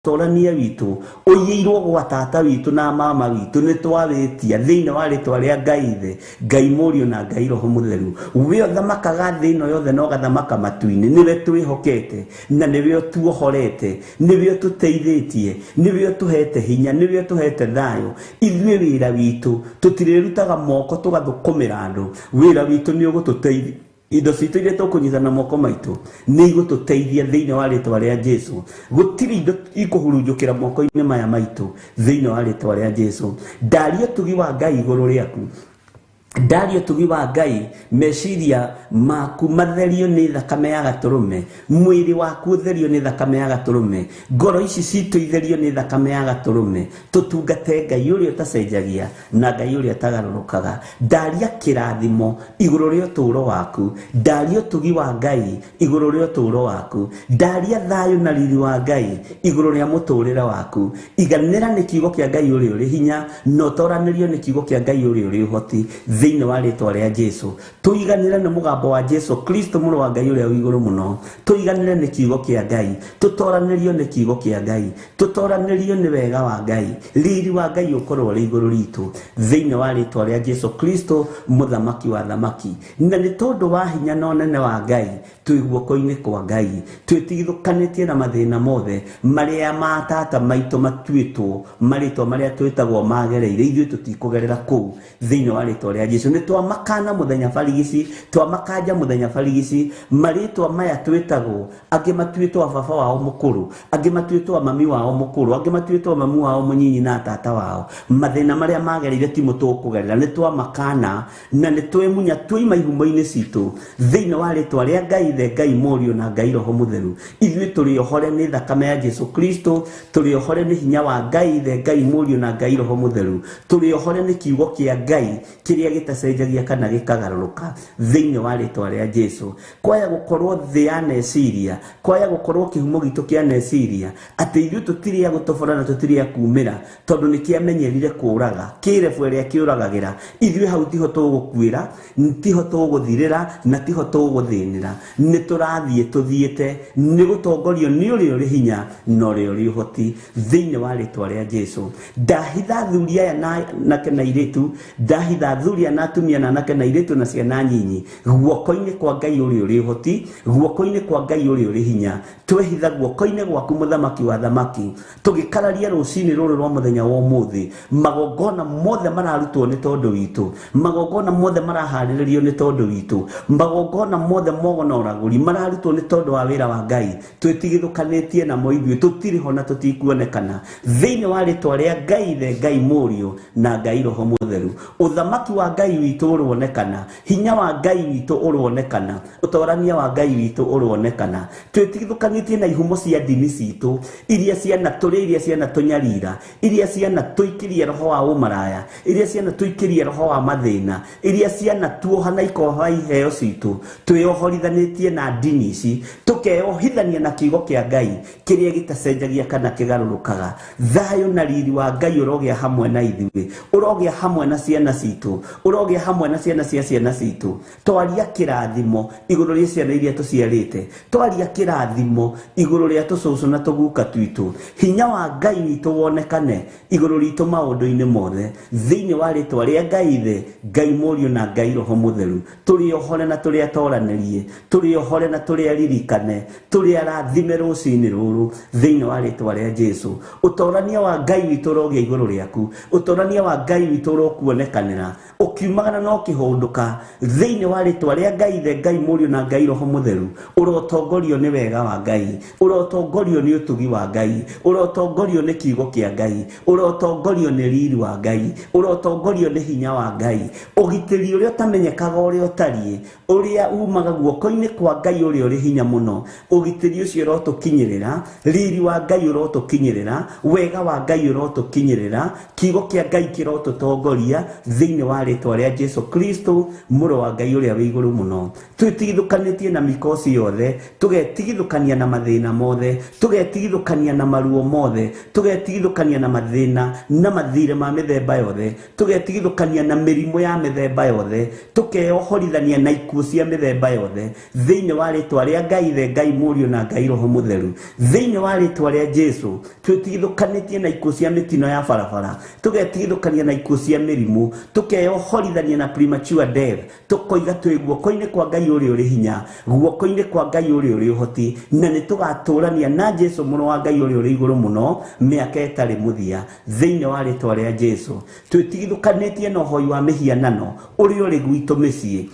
Ũtorania witũ ũiyĩirwo gwa tata witũ na mama witũ nĩ twawĩtia thĩinĩ wa rĩtwa rĩa Ngai Ithe, Ngai Mũriũ na Ngai Roho Mũtheru. We ũthamakaga thĩ ĩno yothe na ũgathamaka matu-inĩ, nĩwe twĩhokete na nĩwe ũtuohorete, nĩwe ũtũteithĩtie, nĩwe ũtũhete hinya, nĩwe ũtũhete thayũ. Ithuĩ wĩra witũ tũtirĩrutaga moko tũgathũkũmĩra andũ, wĩra witũ nĩ ũgũtũteithia. Indo citũ iria tũkũnyita na moko maitũ nĩ igũtũteithia thĩinĩ wa rĩtwa rĩa Jesu. Gũtirĩ indo ikũhurunjũkĩra moko-inĩ maya maitũ thĩinĩ wa rĩtwa rĩa Jesu. Ndaria ũtugi wa Ngai igũrũ rĩaku, ndaria ũtugi wa Ngai, meciria maku matherio nĩ thakame ya gatũrũme, mwĩrĩ waku ũtherio nĩ thakame ya gatũrũme, ngoro ici citũ itherio nĩ thakame ya gatũrũme, tũtungate Ngai ũrĩa ũtacenjagia na Ngai ũrĩa ũtagarũrũkaga. Ndaria kĩrathimo igũrũ rĩa ũtũũro waku, ndaria ũtugi wa Ngai igũrũ rĩa ũtũũro waku, ndaria thayũ na riri wa Ngai igũrũ rĩa mũtũũrĩre waku. Iganĩra nĩ kiugo kĩa Ngai ũrĩa ũrĩ hinya na ũtoranĩrio nĩ kiugo kĩa Ngai ũrĩa ũrĩ ũhoti thĩinĩ wa rĩtwa rĩa Jesu. Tũiganĩre nĩ mũgambo wa Jesu Kristo mũrũ wa Ngai ũrĩa wĩ igũrũ mũno. Tũiganĩre nĩ kiugo kĩa Ngai, tũtoranĩrio nĩ kiugo kĩa Ngai, tũtoranĩrio nĩ wega wa Ngai, riri wa Ngai ũkorwo ũrĩ igũrũ ritũ thĩinĩ wa rĩtwa rĩa Jesu Kristo mũthamaki wa thamaki. Na nĩ tondũ wa hinya na ũnene wa Ngai twĩ guoko-inĩ kwa Ngai, twĩtigithũkanĩtie na mathĩna mothe marĩa matata maitũ matuĩtwo, marĩtwa marĩa twĩtagwo magereire, ithuĩ tũtikũgerera kũu thĩinĩ wa rĩtwa rĩa Jesu. Nĩ twamakana mũthenya barigici, twamakanja mũthenya barigici, marĩtwa maya twĩtagwo, angĩ matuĩtwo a baba wao mũkũrũ, angĩ matuĩtwo a mami wao mũkũrũ, angĩ matuĩtwo a mami wao mũnyinyi na tata wao. Mathĩna marĩa magereire timo tũkũgerera, nĩ twamakana na nĩ twemunya twoima ihumo-inĩ citũ thĩinĩ wa rĩtwa rĩa Ngai Ithe, Ngai Mũriũ na Ngai Roho Mũtheru. Ithuĩ tũrĩ ohore nĩ thakame ya Jesu Kristo, tũrĩ ohore nĩ hinya wa Ngai Ithe, Ngai Mũriũ na Ngai Roho Mũtheru, tũrĩ ohore nĩ kiugo kĩa Ngai kĩrĩa gĩtacenjagia kana gĩkagarũrũka thĩinĩ wa rĩtwa rĩa Jesu. Kwaya gũkorwo thĩ ya meciria, kwaya gũkorwo kĩhumo gitũ kĩa meciria atĩ ithuĩ tũtirĩ a gũtobora na tũtirĩ a kumĩra, tondũ nĩ kĩamenyerire kũraga kĩrebu ĩrĩa kĩũragagĩra. Ithuĩ hau tiho tũgũkuĩra, tiho tũgũthirĩra na tiho tũgũthĩnĩra. Nĩ tũrathiĩ tũthiĩte nĩ gũtongorio nĩ ũrĩa ũrĩ hinya na ũrĩa ũrĩ ũhoti thĩinĩ wa rĩtwa rĩa Jesu. Ndahitha athuri aya na anake na airĩtu, ndahitha athuri aya na atumia na anake na airĩtu na ciana nyinyi guoko-inĩ kwa Ngai ũrĩa ũrĩ ũhoti, guoko-inĩ kwa Ngai ũrĩa ũrĩ hinya. Twehitha guoko-inĩ gwaku mũthamaki wa thamaki, tũgĩkararia rũcinĩ rũrũ rwa mũthenya wa ũmũthĩ. Magongona mothe mararutwo nĩ tondũ witũ, magongona mothe maraharĩrĩrio nĩ tondũ witũ, magongona mothe mogona ũragũri mararutwo nĩ tondũ wa wĩra wa Ngai. Twĩtigithũkanĩtie namo ithuĩ, tũtirĩ ho na tũtikuonekana thĩinĩ wa rĩtwa rĩa Ngai Ithe, Ngai Mũriũ na Ngai Roho Mũtheru. Ũthamaki wa Ngai witũ ũronekana, hinya wa Ngai witũ ũronekana, ũtorania wa Ngai witũ ũronekana. Twĩtigithũkanĩtie na ihumo cia ndini citũ iria ciana tũrĩa, iria ciana tũnyarira, iria ciana tũikĩrie roho wa ũmaraya, iria ciana tũikĩrie roho wa mathĩna, iria ciana tuoha na ikoha iheo citũ. Twĩohorithanĩtie na ndini ici, tũkeohithania na kiugo kĩa Ngai kĩrĩa gĩtacenjagia kana kĩgarũrũkaga. Thayũ na riri wa Ngai ũrogĩa hamwe na ithuĩ, ũrogĩa hamwe na ciana citũ, ũrogĩa hamwe na ciana cia ciana citũ. Twaria kĩrathimo igũrũ rĩa ciana iria tũciarĩte, twaria kĩrathimo igũrũ rĩa tũcũcũ na tũguka twitũ. Hinya wa Ngai witũ wonekane igũrũ ritũ maũndũ-inĩ mothe thĩinĩ wa rĩtwa rĩa Ngai Ithe, Ngai Mũriũ na Ngai Roho Mũtheru. Tũrĩ ohore na tũrĩ atoranĩrie, tũrĩ ohore na tũrĩ aririkane, tũrĩ arathime rũcinĩ rũrũ thĩinĩ wa rĩtwa rĩa Jesu. Ũtorania wa Ngai witũ ũrogĩa igũrũ rĩaku, ũtorania wa Ngai witũ ũrokuonekanĩra ũkiumagana na ũkĩhũndũka thĩinĩ wa rĩtwa rĩa Ngai Ithe, Ngai Mũriũ na Ngai Roho Mũtheru. Ũrotongorio nĩ wega wa Ngai, ũrotongorio nĩ ũtugi wa Ngai, ũrotongorio nĩ kiugo kĩa Ngai, ũrotongorio nĩ riri wa Ngai, ũrotongorio nĩ hinya wa Ngai. Ũgitĩri ũrĩa ũtamenyekaga ũrĩa ũtariĩ, ũrĩa umaga guoko-inĩ kwa Ngai ũrĩa ũrĩ hinya mũno, ũgitĩri ũcio ũrotũkinyĩrĩra, riri wa Ngai ũrotũkinyĩrĩra, wega wa Ngai ũrotũkinyĩrĩra, kiugo kĩa Ngai kĩrotũtongoria thĩinĩ wa rĩtwa rĩa Jesu Kristo mũrũ wa Ngai ũrĩa wĩ igũrũ mũno. Twĩtigithũkanĩtie na mikosi yothe, tũgetigithũkania na mathĩna mothe, tũgetigithũkania na maruo mothe, tũgetigithũkania na mathĩna na mathirĩ ma mĩthemba yothe, tũgetigithũkania na mĩrimũ ya mĩthemba yothe, tũkeohorithania na ikuũ cia mĩthemba yothe. Thĩinĩ wa rĩtwa rĩa Ngai Ithe, Ngai Mũriũ na Ngai Roho Mũtheru, thĩinĩ wa rĩtwa rĩa Jesu, twĩtigithũkanĩtie na ikuũ cia mĩtino ya barabara, tũgetigithũkania na ikuũ cia mĩrimũ, tũkeyohorithania na premature death, tũkoiga twĩ guoko-inĩ kwa Ngai ũrĩa ũrĩ hinya, guoko-inĩ kwa Ngai ũrĩa ũrĩ ũhoti, na nĩ tũgatũrania na Jesu mũrũ wa Ngai ũrĩa ũrĩ igũrũ mũno mĩaka ĩtarĩ mũthia. Thĩinĩ wa rĩtwa rĩa Jesu, twĩtigithũkanĩtie na ũhoi wa mĩhianano ũrĩa ũrĩ gwitũ mĩciĩ,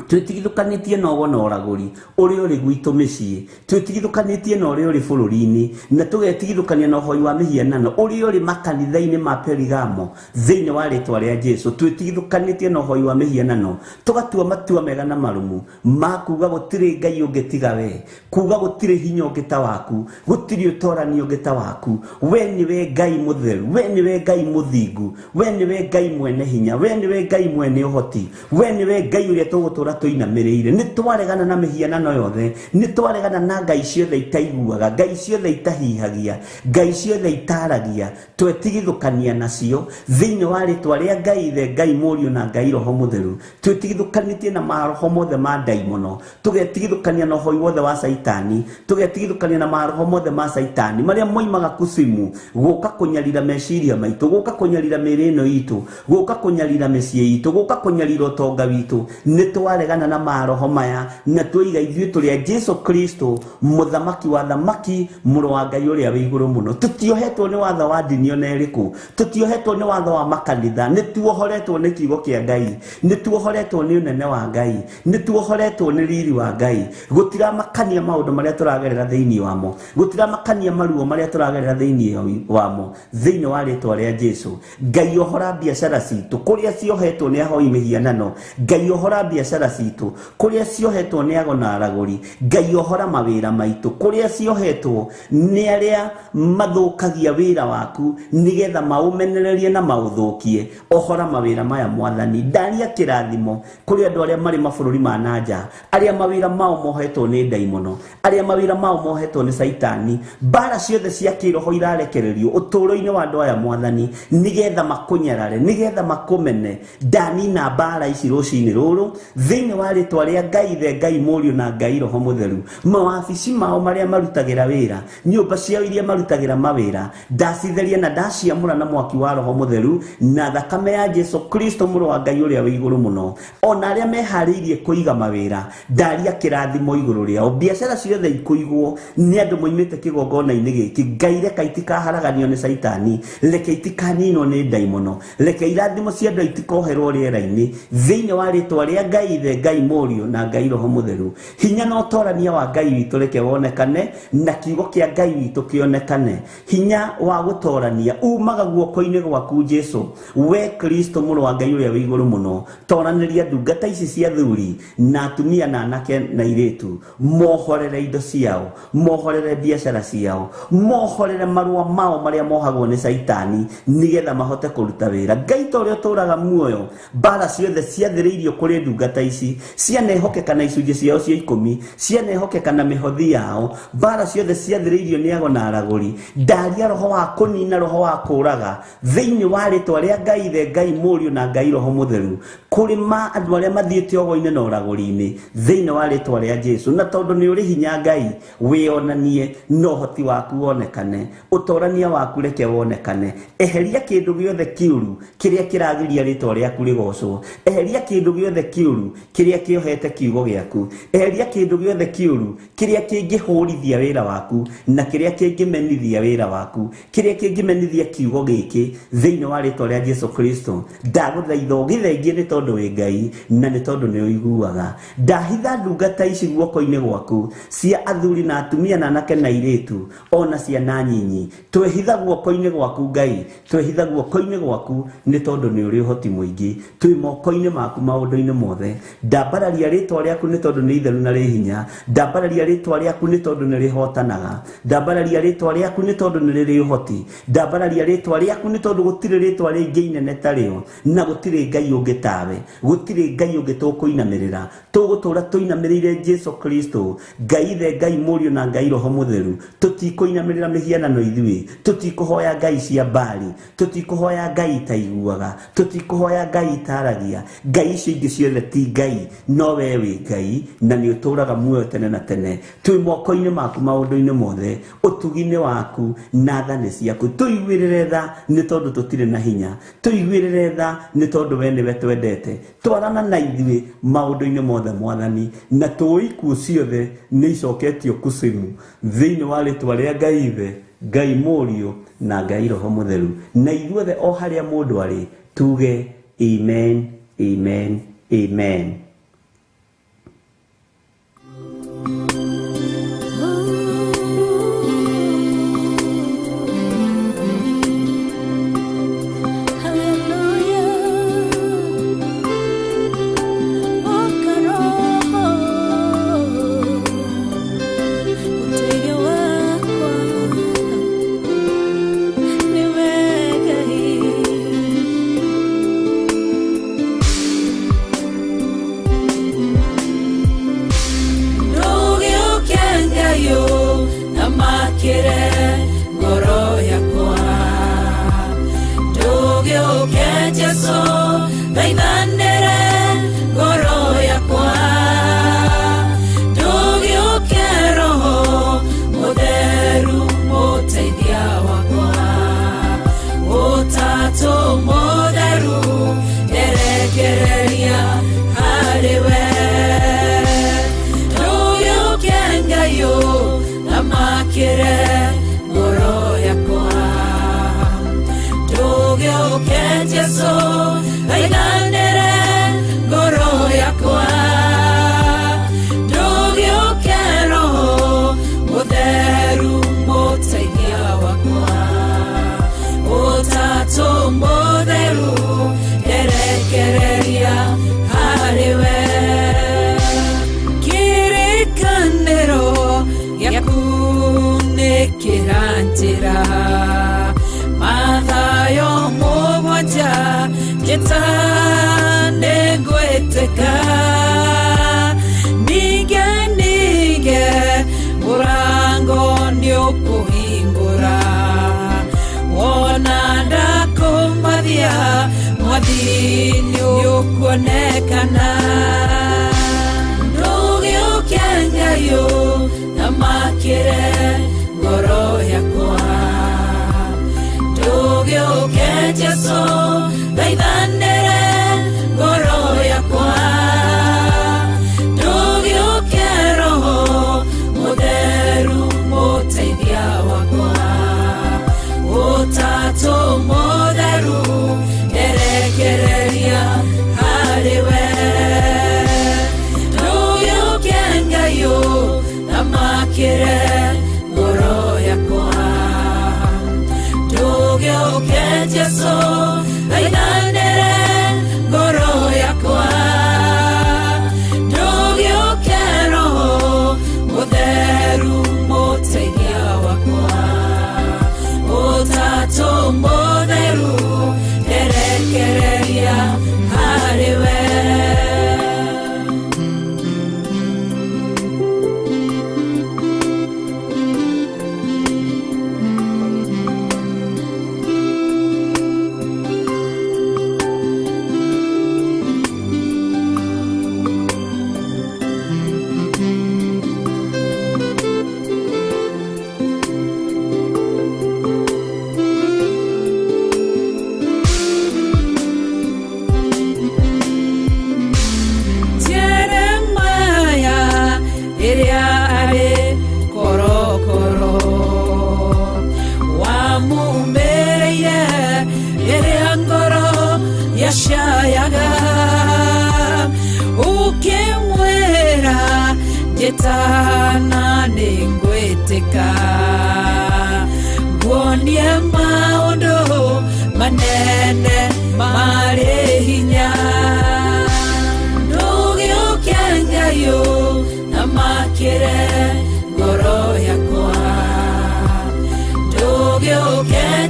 twĩtigithũkanĩtie na ũgo na ũragũri ũrĩa ũrĩ gwitũ mĩciĩ, twĩtigithũkanĩtie na ũrĩa ũrĩ bũrũri-inĩ, na tũgetigithũkania na ũhoi wa mĩhianano ũrĩa ũrĩ makanitha-inĩ ma Perigamo. Thĩinĩ wa rĩtwa rĩa Jesu, twĩtigithũkanĩtie na ũhoi wa mĩhianano, tũgatua matua mega na marũmu ma kuga gũtirĩ Ngai ũngĩ tiga we, kuga gũtirĩ hinya ũngĩ ta waku, gũtirĩ ũtorani ũngĩ ta waku. We nĩwe Ngai mũtheru, we nĩwe Ngai mũthingu, we nĩwe Ngai mwene hinya, we nĩwe Ngai mwene ũhoti, we nĩwe Ngai ũrĩa tũgũtũra tũinamĩrĩire. Nĩ twaregana na mĩhianano yothe, nĩ twaregana na ngai ciothe itaiguaga, ngai ciothe itahihagia, ngai ciothe itaragia, twetigithũkania nacio thĩinĩ wa rĩtwa rĩa Ngai Ithe, Ngai Mũriũ na Ngai Roho Mũtheru. Twĩtigithũkanĩtie na maroho mothe ma ndaimono, tũgetigithũkania na ũhoi wothe wa Caitani, tũgetigithũkania na maroho mothe ma Caitani marĩa moimaga kucimu gũka kũnyarira meciria maitũ, gũka kũnyarira mĩĩrĩ ĩno itũ, gũka kũnyarira mĩciĩ itũ, gũka kũnyarira ũtonga witũ. Nĩ twaregana na maroho maya na twoiga ithuĩ tũrĩ a Jesu Kristo, mũthamaki wa thamaki, mũrũ wa Ngai ũrĩa wĩ igũrũ mũno. Tũtiohetwo nĩ watho wa ndini ona ĩrĩkũ, tũtiohetwo nĩ watho wa makanitha, nĩ tuohoretwo nĩ kiugo kĩa Ngai, nĩ tuohoretwo nĩ ũnene wa Ngai, nĩ tuohoretwo nĩ riri wa Ngai. Gũtiramakania maũndũ marĩa tũragerera thĩinĩ wamo, gũtiramakania maruo marĩa tũragerera thĩinĩ wamo. Thĩinĩ wa rĩtwa rĩa Jesu, Ngai ohora biacara citũ kũrĩa ciohetwo nĩ ahoi mĩhianano, Ngai ohora biacara citũ kũrĩa ciohetwo nĩ ago na aragũri, Ngai ohora mawĩra maitũ kũrĩa ciohetwo nĩ arĩa mathũkagia wĩra waku nĩgetha maũmenererie na maũthũkie. Ohora mawĩra maya Mwathani. Ndaria kĩrathimo kũrĩ andũ arĩa marĩ mabũrũri ma nanja, arĩa mawĩra mao mohetwo nĩ ndaimono, arĩa mawĩra mao mohetwo nĩ Caitani. Mbara ciothe cia kĩroho irarekererio ũtũũro-inĩ wa andũ aya Mwathani, nĩgetha makũnyarare, nĩgetha makũmene. Ndanina mbara ici rũcinĩ rũrũ thĩinĩ wa rĩtwa rĩa Ngai Ithe, Ngai Mũriũ na Ngai Roho Mũtheru. Mawabici mao marĩa marutagĩra wĩra, nyũmba ciao iria marutagĩra mawĩra, ndacitheria na ndaciamũra na mwaki wa Roho Mũtheru na thakame ya Jesu Kristo mũrũ wa Ngai ũrĩa wĩ igũrũ mũno. Ona arĩa meharĩirie kũiga mawĩra, ndaria kĩrathimo igũrũ rĩao. Biacara ciothe ikũigwo nĩ andũ moimĩte kĩgongona-inĩ gĩkĩ, Ngai reke itikaharaganio nĩ Caitani, reke itikaninwo nĩ ndaimono, reke irathimo cia andũ itikoherwo rĩera-inĩ. Thĩinĩ wa rĩtwa rĩa Ngai Ithe, Ngai Mũriũ na Ngai Roho Mũtheru, hinya na ũtorania wa Ngai witũ reke wonekane, na kiugo kĩa Ngai witũ kĩonekane. Hinya wa gũtorania umaga guoko-inĩ gwaku Jesu, we Kristo mũrũ wa Ngai ũrĩa wĩ igũrũ mũno. Toranĩria ndungata ici cia thuri na atumia na anake na airĩtu, mohorere indo ciao, mohorere biacara ciao, mohorere marũa mao marĩa mohagwo nĩ Caitani nĩgetha mahote kũruta wĩra. Ngai ta ũrĩa ũtũũraga muoyo, mbara ciothe ciathĩrĩirio kũrĩ ndungata ici cianehokeka na icunjĩ ciao cia 10, cianehokeka na mĩhothi yao, mbara ciothe ciathĩrĩirio nĩ ago na aragũri. Ndaria roho wa kũnina, roho wa kũũraga thĩinĩ wa rĩtwa rĩa Ngai Ithe, Ngai Mũriũ na Ngai Roho Mũtheru, kũrĩ ma andũ arĩa mathiĩte ũgo-inĩ na ũragũri-inĩ thĩinĩ wa rĩtwa rĩa Jesu. Na tondũ nĩ ũrĩ hinya Ngai, wĩonanie na ũhoti waku wonekane, ũtorania waku reke wonekane. Eheria kĩndũ gĩothe kĩũru kĩrĩa kĩragiria rĩtwa rĩaku rĩgocwo, eheria kĩndũ gĩothe kĩũru kĩrĩa kĩohete kiugo gĩaku, eheria kĩndũ gĩothe kĩũru kĩrĩa kĩngĩhũrithia wĩra waku na kĩrĩa kĩngĩmenithia wĩra waku, kĩrĩa kĩngĩmenithia kiugo gĩkĩ thĩinĩ wa rĩtwa rĩa Jesu Kristo. Ndagũthaitha ũgĩthengie nĩ tondũ wĩ Ngai na nĩ tondũ nĩ ũiguaga. Ndahitha ndungata ici guoko-inĩ gwaku cia athuri na atumia na anake na airĩtu ona ciana nyinyi, twehitha guoko-inĩ gwaku Ngai, twehitha guoko-inĩ gwaku nĩ tondũ nĩ ũrĩ ũhoti mũingĩ. Twĩ moko-inĩ maku maũndũ-inĩ mothe. Ndambararia rĩtwa rĩaku nĩ tondũ nĩ itheru na rĩ hinya, ndambararia rĩtwa rĩaku nĩ tondũ nĩ rĩhotanaga, ndambararia rĩtwa rĩaku nĩ tondũ nĩ rĩrĩ ũhoti, ndambararia rĩtwa rĩaku nĩ tondũ gũtirĩ rĩtwa rĩngĩ inene ta rĩo na gũtirĩ Ngai ũngĩ tawe. tawe. Gũtirĩ Ngai ũngĩ tũkũinamĩrĩra, tũgũtũra tũinamĩrĩire Jesu Kristo, Ngai Ithe, Ngai Mũriũ na Ngai Roho Mũtheru. Tũtikũinamĩrĩra mĩhianano ithuĩ, tũtikũhoya ngai cia Bali, tũtikũhoya ngai itaiguaga, tũtikũhoya ngai itaragia. Ngai icio ingĩ ciothe ti ngai, no we wĩ Ngai na nĩ ũtũraga muoyo tene na tene. Twĩ moko-inĩ maku maũndũ-inĩ mothe, ũtugi-inĩ waku na tha nĩ ciaku. Tũiguĩrĩre tha nĩ tondũ tũtirĩ na hinya, tũiguĩrĩre tha nĩ tondũ we nĩwe twendete. Twarana na ithuĩ maũndũ-inĩ mothe Mwathani, na tũĩ ikuũ ciothe nĩ icoketio kucimu thĩinĩ wa rĩtwa rĩa Ngai Ithe, Ngai Mũriũ na Ngai Roho Mũtheru. Na ithuothe o harĩa mũndũ arĩ tuge amen, amen, amen.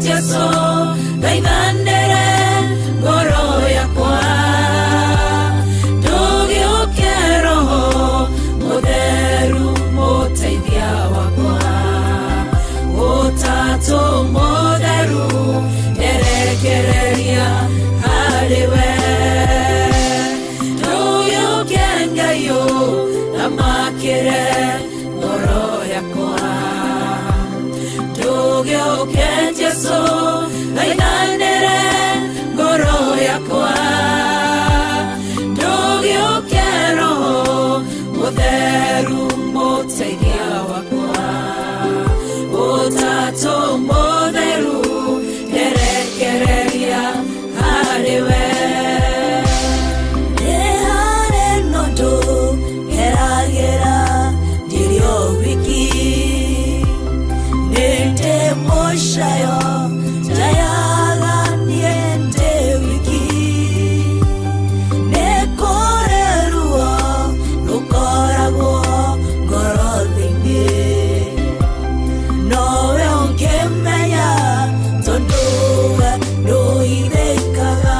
Jesu, thaithanĩre ngoro yakwa. Jesu thaithanĩre ngoro yakwa ndũgĩũke roho mũtheru mũteithia wakwa ũtatũ mũtheru nderekereria harĩ we Nĩ harĩ na ũndũ ngeragĩra ndĩrĩ o wiki nĩ ndĩ mũcayo njayaga niĩ ndĩ wiki nĩ kũrĩ ruo rũkoragwo ngoro thĩinĩ nowe ũngĩmenya tondũ we ndũhithĩkaga.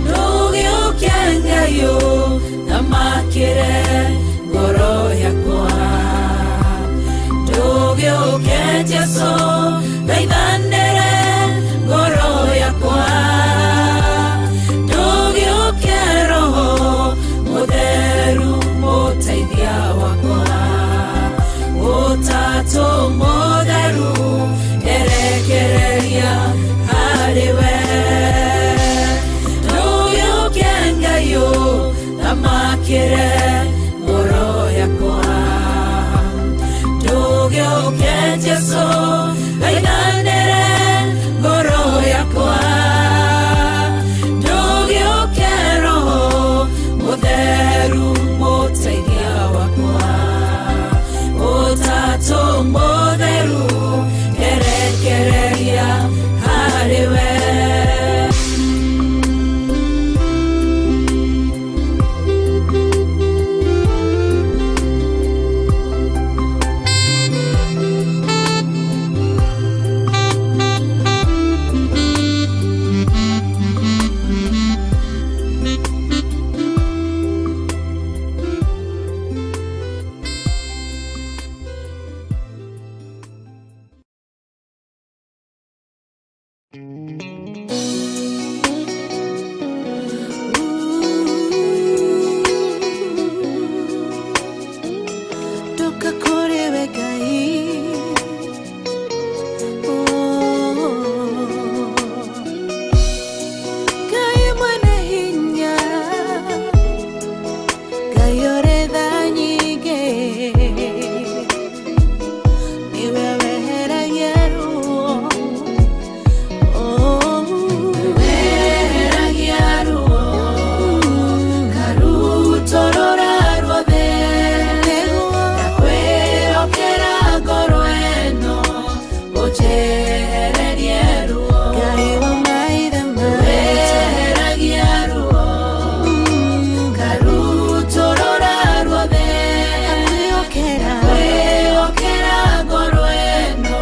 Ndũgĩũke Ngai ũthamakĩre ngoro yakwa ndũgĩũke Jesu thaithanĩre ngoro yakwa ndũgĩũke roho mũtheru mũteithia wakwa ũtatũ mũtheru nderekereria harĩ we ndũgĩũke Ngai ũthamakĩre ngoro yakwa ndũgĩũke Jesu thaithanĩre ngoro yakwa ndũgĩũke roho mũtheru mũteithia wakwa ũtatũ mũtheru nderekereria harĩ we. Ndoka kũrĩ we Ngai. Oh. Ngai mwene hinya, Ngai ũrĩ tha nyingĩ, nĩwe weheragia ruo. Oh. Weheragia ruo karutũrũra ruothe Nĩguo. Ndakwĩhokera ngoro ĩno ũnjehererie ruo. Ngai wa maithe maitũ. Weheragia ruo karutũrũra ruothe Ndakwĩhokera. Ndakwĩhokera ngoro ĩno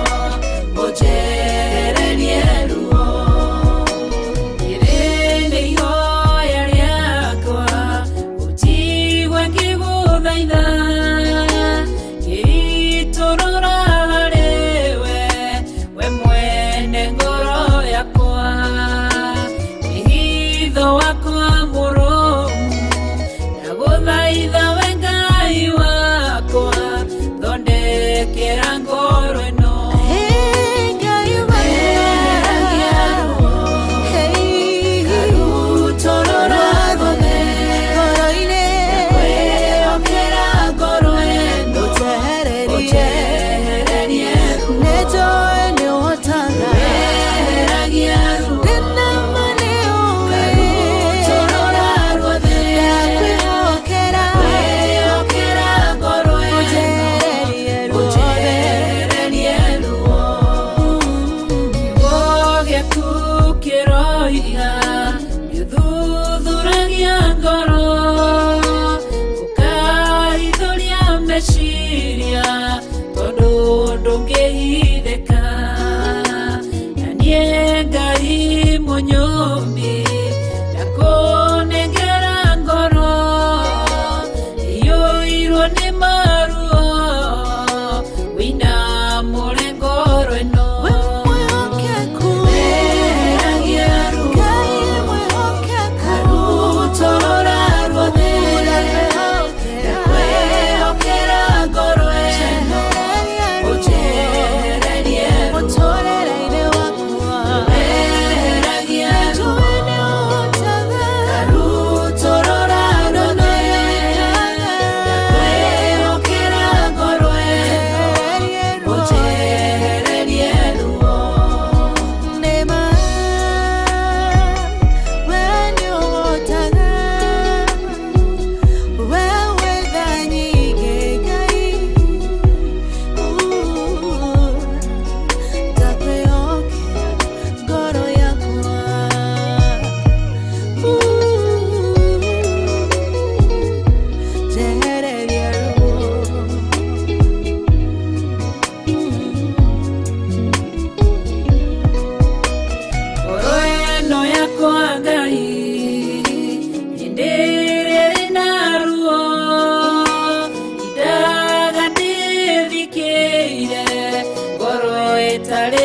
ũnjehererie ruo. Rĩrĩ nĩ ihoya rĩakwa ũnjigue ngĩgũthaitha ngĩitũrũra harĩ we we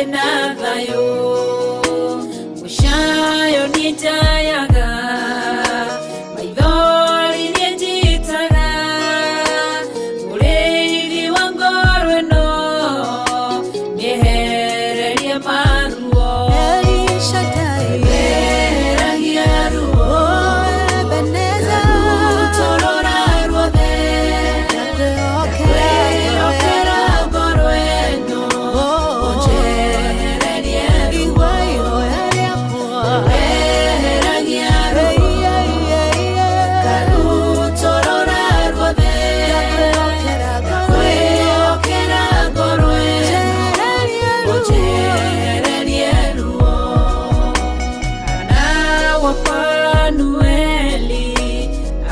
Ndĩna thayũ mũcayo nĩnjayaga maithori nĩnjitaga mũrĩithi wa ngoro ĩno nĩehererie maruo El Shaddai, eheragia ruo oh Ebenezer, rũtorora ruothe ndakwĩhokera kwĩhokera ngoro ĩno Oh, ũnjehererie ruo igua ihoya rĩakwa. eheragia ruo Hey, yeah, yeah, yeah. Karutorora ruothe Ndakwĩhokera ngoro ĩno, kwĩhokera ngoro ĩno njehererie ruo. ũnjehererie ruo Hana wa Fanueli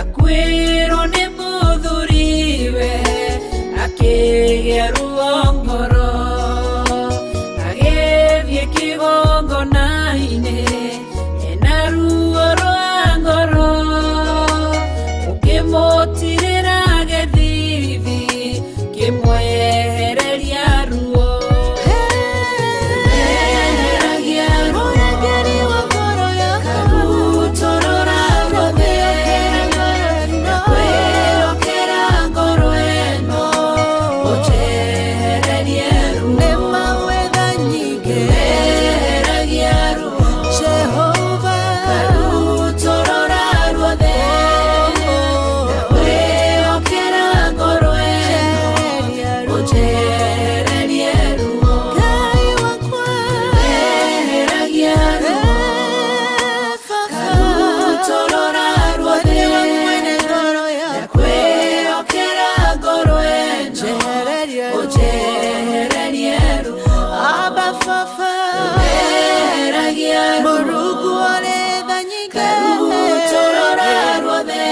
akuĩrwo nĩ mũthuriwe akĩgĩa ruo ngoro agĩthiĩ kĩgongona-inĩ ena ruo rwa ngoro ũkĩmũtirĩra gĩthithi kĩmwehereria ruo eheragia ruo Mũrangĩri wa ngoro yakwa, karutorora ruothe ndakwĩhokera ngoro ĩno. kwĩhokera ngoro ĩno ũnjehererie ruo Nĩ mawetha nyingĩ, eheragia ruo Jehova. karutorora ruothe kwĩhokera ngoro ĩno Njehereria ruo. ũnjehererie ruo Ngai wakwa, eheragia ruo eh, Baba. karutorora ruothe Nĩwe mwene ngoro yakwa, kwĩhokera ngoro ĩno njehereria ruo. ũnjehererie ruo Abba Baba, eheragia ruo Mũrungu ũrĩ tha nyingĩ, karutorora ruothe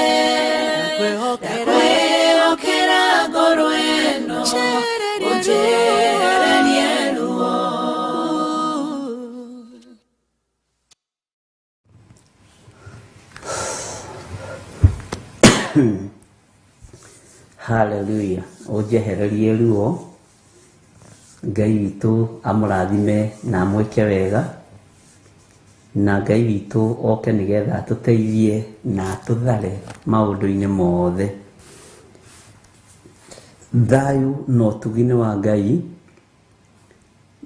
ndakwĩhokera, kwĩhokera ngoro ĩno njehereria ruo. ũnjehererie ruo Haleluya, ũnjehererie ruo. Ngai witũ amũrathime na amwĩke wega, na Ngai witũ oke nĩgetha atũteithie na atũthare maũndũ-inĩ mothe. Thayũ na ũtugi nĩ wa Ngai,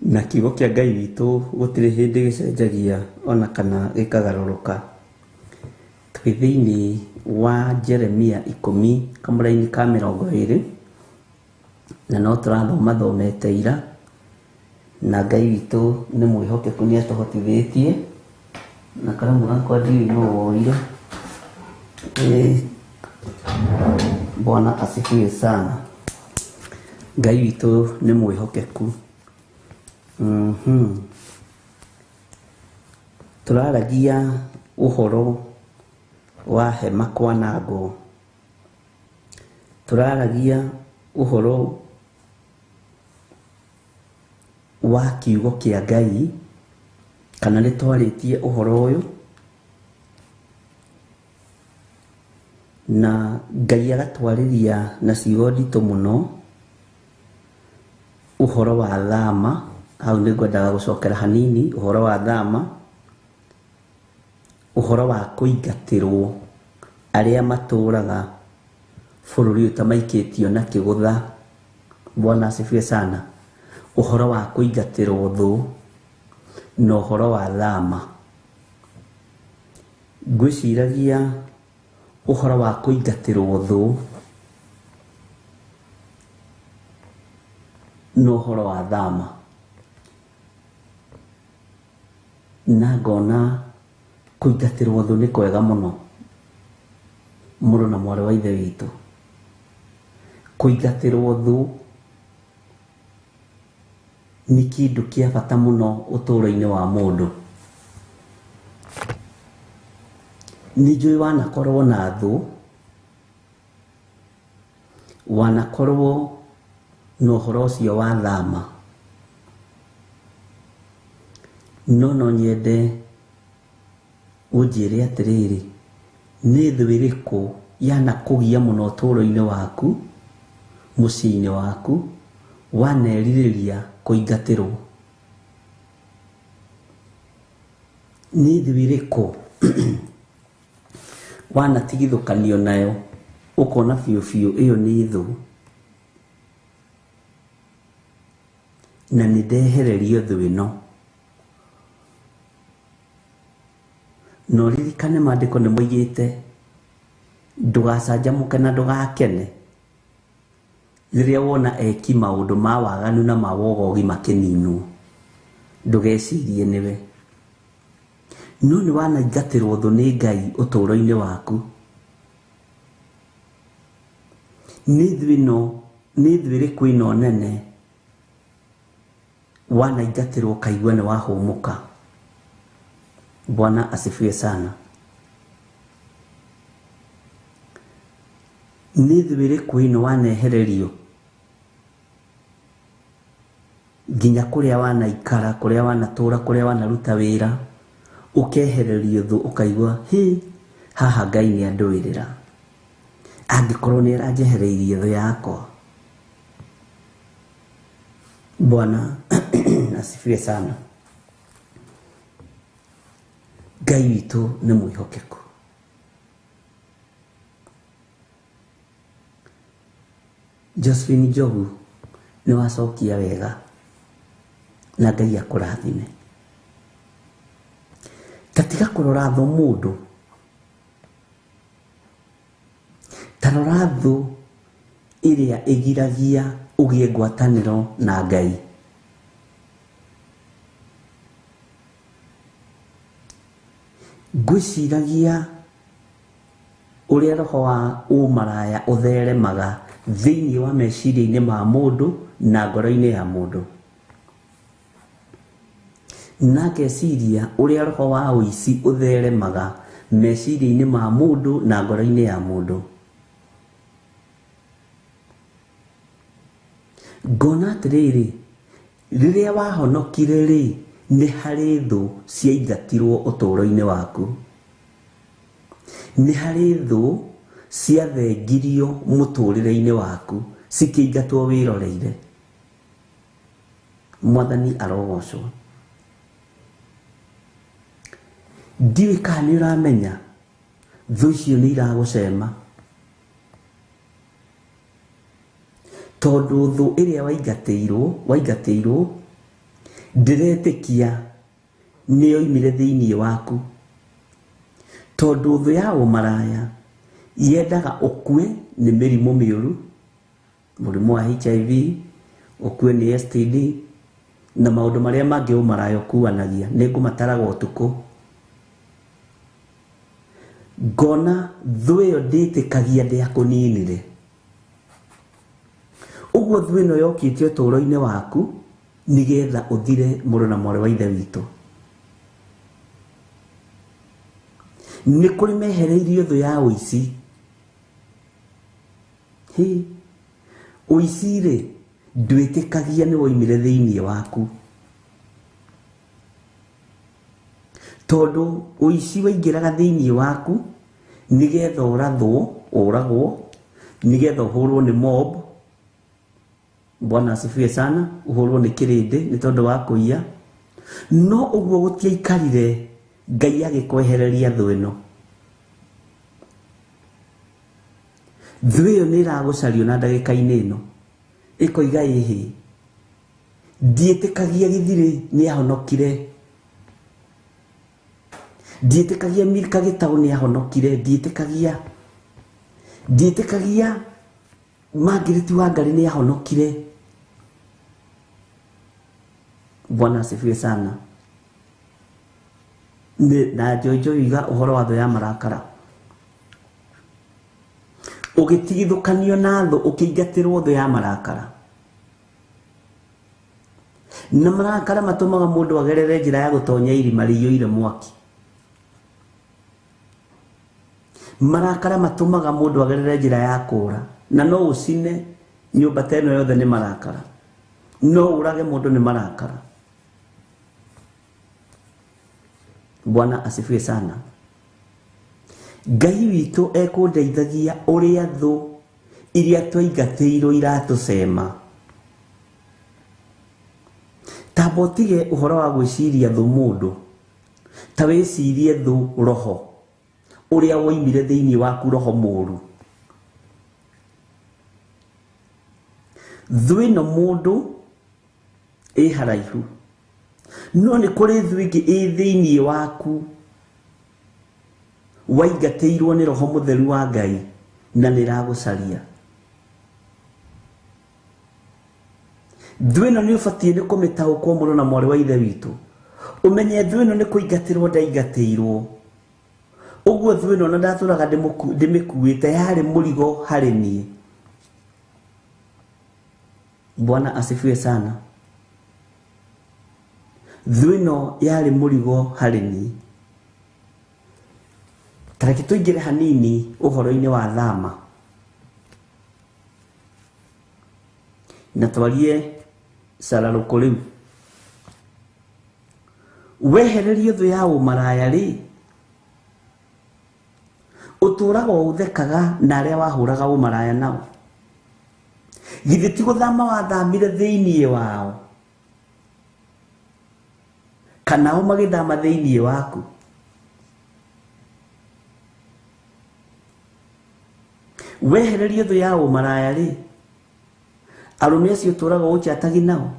na kiugo kĩa Ngai witũ gũtirĩ hĩndĩ gĩcenjagia ona kana gĩkagarũrũka. Twĩ thĩinĩ wa Jeremia 10 kamũraini ka 20, na no tũrathoma thomete ira, na Ngai witũ nĩ mwĩhokeku nĩ atũhotithĩtie, na karamu gakwa ndiũĩ nũ woire. Bwana asifiwe sana. Ngai witũ nĩ mwĩhokeku. Tũraragia ũhoro wa hema kwanangwo. Tũraragia ũhoro wa kiugo kĩa Ngai, kana nĩ twarĩtie ũhoro ũyũ, na Ngai agatwarĩria na ciugo nditũ mũno ũhoro wa thama. Hau nĩ ngwendaga gũcokera hanini ũhoro wa thama, ũhoro wa kũingatĩrwo arĩa matũraga bũrũri ũyũ ta maikĩtio na kĩgũtha. Bwana asifiwe sana. Ũhoro wa kũingatĩrwo thũ na ũhoro wa thama. Ngwĩciragia ũhoro wa kũingatĩrwo thũ na ũhoro wa thama, na ngona kũingatĩrwo thũ nĩ kwega mũno, mũrũ na mwarĩ wa ithe witũ. Kũingatĩrwo thũ nĩ kĩndũ kĩa bata mũno ũtũũro-inĩ wa mũndũ. Nĩ njũĩ wanakorwo na thũ, wanakorwo na ũhoro ũcio wa thama, no no nyende ũnjĩre atĩrĩrĩ, nĩ thũ ĩrĩkũ yanakũgia mũno ũtũũro-inĩ waku, mũciĩ-inĩ waku, wanerirĩria kũingatĩrwo? Nĩ thũ ĩrĩkũ wanatigithũkanio nayo ũkona biũ biũ ĩyo nĩ thũ na nĩ ndehererio thũ ĩno? Na ũririkane maandĩko nĩ moigĩte ndũgacanjamũke na ndũgakene rĩrĩa wona eki maũndũ ma waganu na ma wogogi makĩninwo, ndũgecirie nĩwe. No nĩ wanaingatĩrwo thũ nĩ Ngai ũtũũro-inĩ waku. Nĩ thũ ĩno, nĩ thũ ĩrĩkũ ĩno nene wanaingatĩrwo ũkaigua nĩ wahũmũka? Bwana asifiwe sana. Nĩ thũ ĩrĩkũ ĩno wanehererio nginya kũrĩa wanaikara, kũrĩa wanatũra, kũrĩa wanaruta wĩra, ũkehererio thũ ũkaigua hĩ, haha Ngai nĩ andũĩrĩra, angĩkorwo nĩ aranjehereirie thũ yakwa. Bwana asifiwe sana. Ngai witũ nĩ mwĩhokeku. Josephine Njogu nĩ wacokia wega na Ngai akũrathime. Ta tiga kũrora thũ mũndũ, ta rora thũ ĩrĩa ĩgiragia ũgĩe ngwatanĩro na Ngai. Ngwĩciragia ũrĩa roho wa ũmaraya ũtheremaga thĩinĩ wa meciria-inĩ ma mũndũ na ngoro-inĩ ya mũndũ, na ngeciria ũrĩa roho wa ũici ũtheremaga meciria-inĩ ma mũndũ na ngoro-inĩ ya mũndũ. Ngona atĩrĩrĩ, rĩrĩa wahonokire rĩ, nĩ harĩ thũ ciaingatirwo ũtũũro-inĩ waku, nĩ harĩ thũ ciathengirio mũtũũrĩre-inĩ waku, cikĩingatwo wĩroreire. Mwathani arogocwo. Ndiũĩ kana nĩ ũramenya thũ icio nĩ iragũcema, tondũ thũ ĩrĩa waingatĩirwo ndĩretĩkia nĩ yoimire thĩinĩ waku, tondũ thũ ya ũmaraya yendaga ũkue nĩ mĩrimũ mĩũru, mũrimũ wa HIV, ũkue nĩ STD na maũndũ marĩa mangĩ ũmaraya ũkuanagia. Nĩ ngũmataraga ũtukũ. Ngona thũ ĩyo ndĩtĩkagia ndĩakũninire. Ũguo thũ ĩno yokĩte ũtũũro-inĩ waku nĩgetha ũthire mũrũ na mwarĩ wa ithe witũ. Nĩ kũrĩ mehereirio thũ ya ũici. Hĩ, ũici rĩ, ndwĩtĩkagia nĩ woimire thĩinĩ waku, tondũ ũici waingĩraga thĩinĩ waku nĩgetha ũrathwo, ũragwo, nĩgetha ũhũrwo nĩ mob. Bwana asifiwe sana. Ũhũrwo nĩ kĩrĩndĩ nĩ tondũ wa kũiya. No ũguo gũtiaikarire, Ngai agĩkwehereria thũ ĩno. Thũ ĩyo nĩ ĩragũcario na ndagĩka-inĩ ĩno, ĩkoiga ĩhĩ, ndiĩtĩkagia gĩthirĩ nĩ ahonokire, ndiĩtĩkagia Milka Gĩtaũ nĩ ahonokire, ndiĩtĩkagia Margaret Wangari nĩ ahonokire. Bwana asifiwe sana. Na Jojo iga ũhoro wa thũ ya marakara, ũgĩtigithũkanio na thũ, ũkĩingatĩrwo thũ ya marakara. Na marakara matũmaga mũndũ agerere njĩra ya gũtonya irima rĩiyũire mwaki. Marakara matũmaga mũndũ agerere njĩra ya kũũra, na no ũcine nyũmba ta ĩno yothe nĩ marakara, no ũrage mũndũ nĩ marakara. Bwana asifiwe sana. Ngai witũ ekũndeithagia ũrĩa thũ iria twaingatĩirwo iratũcema. Tamba ũtige ũhoro wa gwĩciria thũ mũndũ, Ta wĩcirie thũ roho ũrĩa woimire thĩinĩ waku, roho mũru. Thũ ĩno mũndũ ĩ haraihu, no nĩ kũrĩ thũ ĩngĩ ĩ thĩinĩ waku waingatĩirwo nĩ roho mũtheru wa Ngai na nĩ ĩragũcaria. Thũ ĩno nĩ ũbatiĩ nĩ kũmĩtaũkwo mũno na mwarĩ wa ithe witũ. Ũmenye thũ ĩno nĩ kũingatĩrwo ndaingatĩirwo. Ũguo thũ ĩno na ndatũraga ndĩmĩkuĩte yarĩ mũrigo harĩ niĩ. Bwana asifiwe sana. Thũ ĩno yarĩ mũrigo harĩ niĩ. Ta reke tũingĩre hanini ũhoro-inĩ wa thama na twarie cararũkũ rĩu. Wehererio thũ ya ũmaraya rĩ, ũtũraga ũthekaga na arĩa wahũraga ũmaraya nao. Githĩ ti gũthama wathamire thĩinĩ wao, kana o magĩthama thĩinĩ waku? Wehererio thũ ya ũmaraya rĩ, arũme acio ũtũraga ũchatagi nao,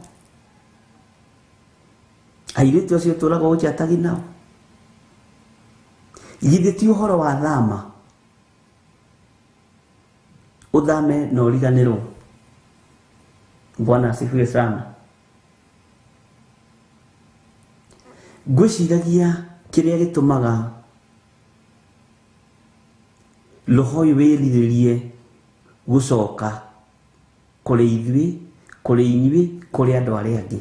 airĩtu acio ũtũraga ũchatagi nao, githĩ ti ũhoro wa thama? Ũthame na ũriganĩrwo. Bwana asifiwe sana. Ngwĩciragia kĩrĩa gĩtũmaga roho ũyũ wĩrirĩrie gũcoka kũrĩ ithuĩ, kũrĩ inyuĩ, kũrĩ andũ arĩa angĩ.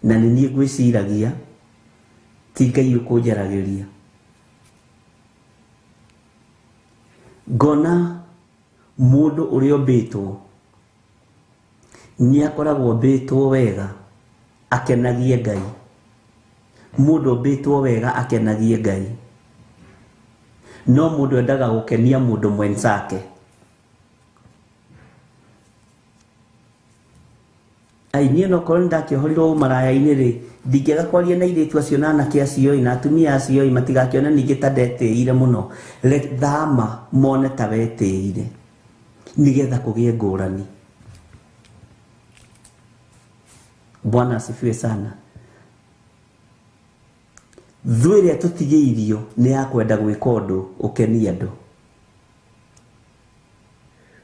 Na nĩ niĩ ngwĩciragia ti Ngai ũkũnjaragĩria. Ngona mũndũ ũrĩa ũmbĩtwo nĩ akoragwo ombĩtwo wega akenagie Ngai. Mũndũ ũmbĩtwo wega akenagie Ngai. No mũndũ endaga gũkenia mũndũ mwenzake. Ai niĩ no korwo nĩndakĩohorirwo ũmaraya-inĩ rĩ, ndingĩaga kwaria na airĩtu acio na anake acio na atumia acio matigakĩone ningĩ ta ndetĩĩire mũno. Thama mone ta wetĩĩire nĩgetha kũgĩe ngũrani. Bwana asifiwe sana. Thũ ĩrĩa tũtigĩirio nĩ ya kwenda gwĩka ũndũ ũkenie andũ,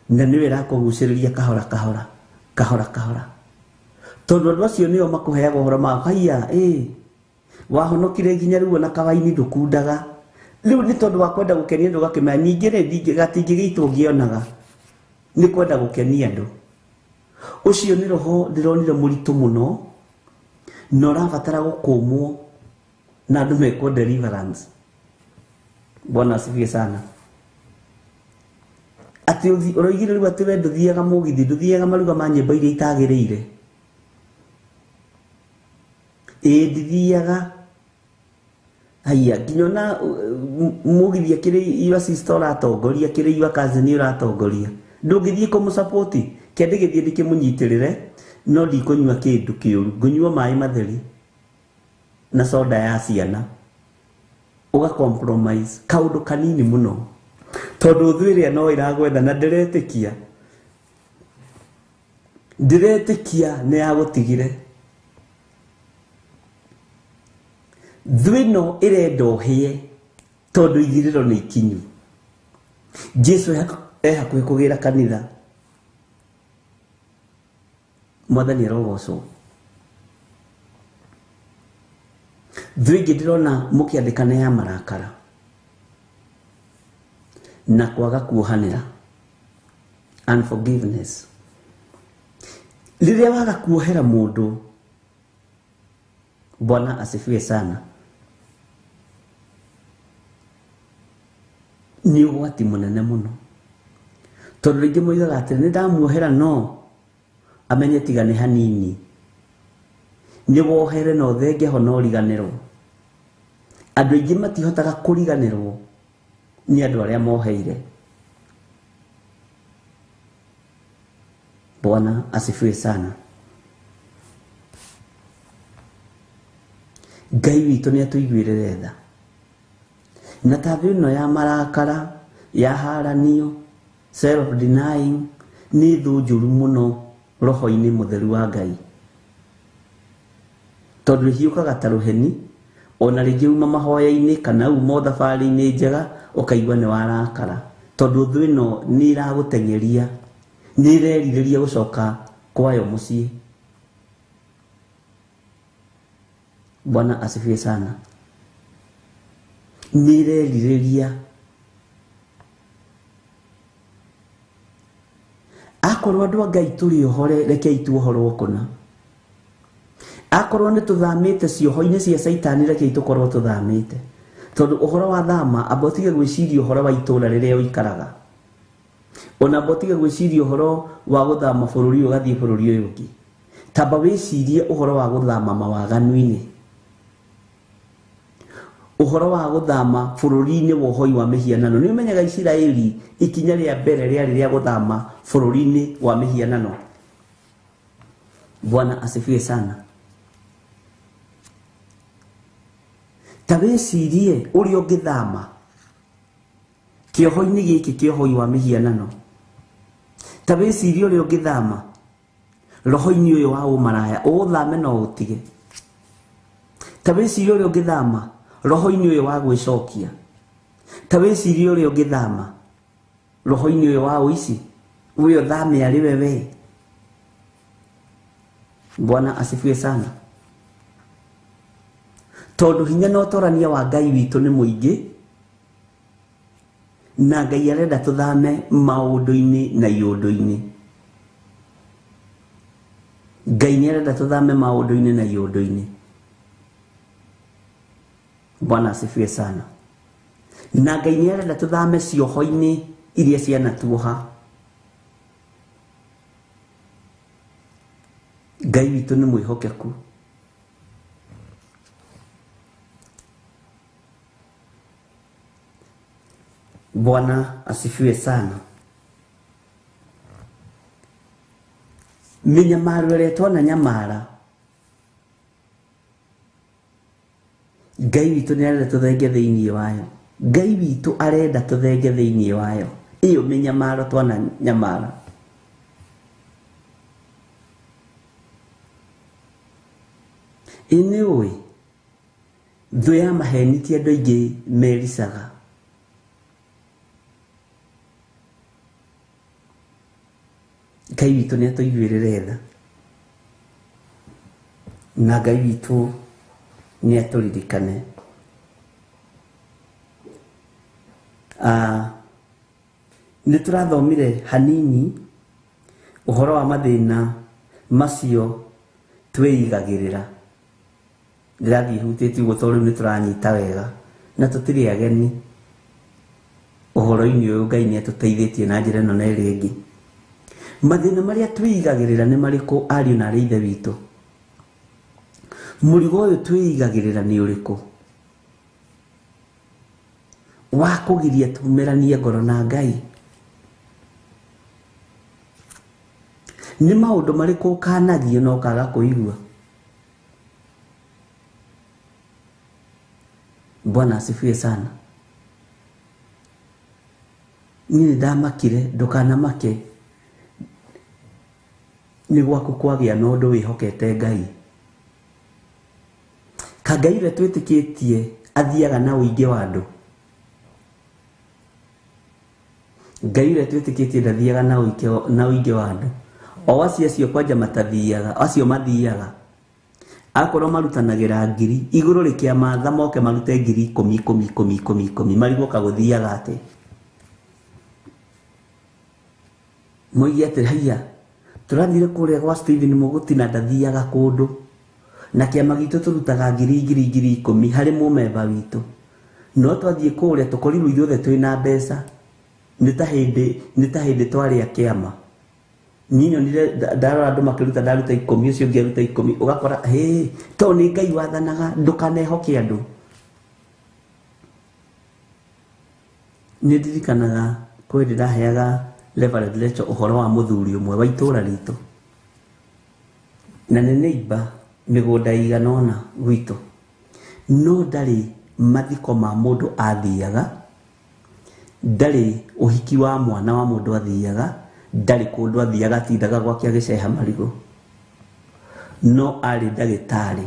na nĩyo ĩrakũgucĩrĩria kahora kahora kahora kahora, tondũ andũ acio nĩo makũheaga ũhoro ma haiya, wahonokire nginya rĩu ona kawaini ndũkundaga. Rĩu nĩ tondũ wa kwenda gũkenia andũ ũgakĩmenya ningĩ rĩ gatingĩgĩitwo ngĩonaga, nĩ kwenda gũkenia andũ. Ũcio nĩ roho ndĩronire mũritũ mũno na ũrabatara gũkũmwo na andũ mekwo deliverance. Bwana asifiwe sana. Atĩ ũroigire rĩu atĩ we ndũthiaga mũgithi, ndũthiaga maruga ma nyĩmbo iria itagĩrĩire. Ĩĩ ndithiaga. Haiya nginya ona mũgithi akĩrĩ your sister ũratongoria, akĩrĩ your cousin ũratongoria, ndũngĩthiĩ kũmũsupport. Kĩndĩ gĩthiĩ ndĩkĩmũnyitĩrĩre, no ndikũnyua kĩndũ kĩũru, ngũnyua maĩ matheri na soda ya ciana. Ũga compromise kaũndũ kanini mũno, tondũ thũ ĩrĩa no ĩragwetha na ndĩretĩkia, ndĩretĩkia nĩ yagũtigire. Thũ ĩno ĩrenda ũhĩe tondũ ithirĩro nĩ ikinyu. Jesu e hakuhĩ kũgĩra kanitha. Mwathani arogocwo. Thũ ĩngĩ ndĩrona mũkĩandĩkana ya marakara na kwaga kuohanĩra, unforgiveness. Rĩrĩa waga kuohera mũndũ, Bwana asifiwe sana, nĩ ũgwati mũnene mũno, tondũ rĩngĩ moigaga atĩ nĩ ndamuohera no amenye tiga nĩ hanini, nĩ wohere na ũthenge ho na ũriganĩrwo. Andũ aingĩ matihotaga kũriganĩrwo nĩ andũ arĩa moheire. Bwana asifiwe sana. Ngai witũ nĩ atũiguĩrĩre tha. Na ta thĩ ĩno ya marakara, ya haranio, self denying nĩ thũ njũru mũno roho-inĩ mũtheru wa Ngai. Tondũ ĩhiũkaga ta rũheni, ona rĩngĩ uma mahoya-inĩ kana uma thabarĩ-inĩ njega ũkaigua nĩ warakara. Tondũ thũ ĩno nĩ ĩragũteng'eria, nĩ ĩrerirĩria gũcoka kwayo mũciĩ. Bwana asifiwe sana. Nĩ ĩrerirĩria. Akorwo andũ a Ngai tũrĩ ohore, rekei tuohorwo kũna. Akorwo nĩ tũthamĩte cioho-inĩ cia Caitani, rekei tũkorwo tũthamĩte. Tondũ ũhoro wa thama, amba ũtige gwĩciria ũhoro wa itũũra rĩrĩa ũikaraga. Ona amba ũtige gwĩciria ũhoro wa gũthama bũrũri ũyũ ũgathiĩ bũrũri ũyũ ũngĩ. Tamba wĩcirie ũhoro wa gũthama mawaganu-inĩ. Ũhoro wa gũthama bũrũri-inĩ wa ũhoi wa mĩhianano. Nĩ ũmenyaga Isiraeli ikinya rĩa mbere rĩarĩ rĩa gũthama bũrũri-inĩ wa mĩhianano. Bwana asifiwe sana. Ta wĩcirie ũrĩa ũngĩthama kĩoho-inĩ gĩkĩ kĩa ũhoi wa mĩhianano. Ta wĩcirie ũrĩa ũngĩthama roho-inĩ ũyũ wa ũmaraya, ũũthame no ũtige. Ta wĩcirie ũrĩa ũngĩthama roho-inĩ ũyũ wa gwĩcokia. Ta wĩcirie ũrĩa ũngĩthama roho-inĩ ũyũ wa ũici, ũyũ ũthame arĩ we we. Bwana asifiwe sana. Tondũ hinya na ũtorania wa Ngai witũ nĩ mũingĩ, na Ngai arenda tũthame maũndũ-inĩ na iũndũ-inĩ. Ngai nĩ arenda tũthame maũndũ-inĩ na iũndũ-inĩ. Bwana asifiwe sana. Na Ngai nĩ arenda tũthame cioho-inĩ iria cianatuoha. Ngai witũ nĩ mwĩhokeku. Bwana asifiwe sana. Mĩnyamaro ĩrĩa twananyamara, Ngai witũ nĩ arenda tũthenge thĩinĩ wayo. Ngai witũ arenda tũthenge thĩinĩ wayo. Ĩyo mĩnyamaro twananyamara. Ĩ nĩ ũĩ thũ ya maheni ti andũ aingĩ mericaga. Ngai witũ nĩ atũiguĩrĩre tha. Na Ngai witũ nĩ atũririkane. Nĩ tũrathomire hanini ũhoro wa mathĩna macio twĩigagĩrĩra. Ndĩrathiĩ hutĩtie ũguo tondũ rĩu nĩ tũranyita wega na tũtirĩ ageni ũhoro-inĩ ũyũ. Ngai nĩ atũteithĩtie na njĩra ĩno na ĩrĩa ĩngĩ. Mathĩna marĩa twĩigagĩrĩra nĩ marĩkũ, ariũ na arĩ ithe witũ? Mũrigo ũyũ twĩigagĩrĩra nĩ ũrĩkũ wa kũgiria tumĩranie ngoro na Ngai? Nĩ maũndũ marĩkũ ũkanagio na ũkaga kũigua? Bwana asifiwe sana. Niĩ nĩ ndamakire, ndũkanamake nĩ gwaku kwagĩa na ũndũ wĩhokete Ngai. Ka Ngai ũrĩa twĩtĩkĩtie athiaga na ũingĩ wa andũ. Ngai ũrĩa twĩtĩkĩtie ndathiaga na ũingĩ wa andũ. O acio acio kwanja matathiaga, acio mathiaga. Akorwo marutanagĩra ngiri, igũrũ rĩkĩamatha moke marute ngiri ikũmi ikũmi ikũmi ikũmi ikũmi, marigwo kagũthiaga atĩ. Moige atĩ haiya, tũrathire kũrĩa gwa Stephen Mũgũti na ndathiaga kũndũ. Na kĩama gitũ tũrutaga ngiri ngiri ngiri ikũmi harĩ mũmemba witũ. No twathiĩ kũrĩa tũkorirwo ithuothe twĩna mbeca. Nĩ ta hĩndĩ twarĩa kĩama. Niĩ nyonire ndarora andũ makĩruta, ndaruta ikũmi, ũcio ũngĩ aruta ikũmi, ũgakora hĩ, to nĩ Ngai wathanaga, ndũkanehoke andũ. Nĩ ndirikanaga kwĩ hĩndĩ ndaheaga Reverend Rachel ũhoro wa mũthuri ũmwe wa itũũra ritũ. Na nĩ neighbor mĩgũnda ĩigana ũna gwitũ. No ndarĩ mathiko ma mũndũ athiaga, ndarĩ ũhiki wa mwana wa mũndũ athiaga, ndarĩ kũndũ athiaga, atindaga gwake agĩceha marigũ. No arĩ ndagĩtarĩ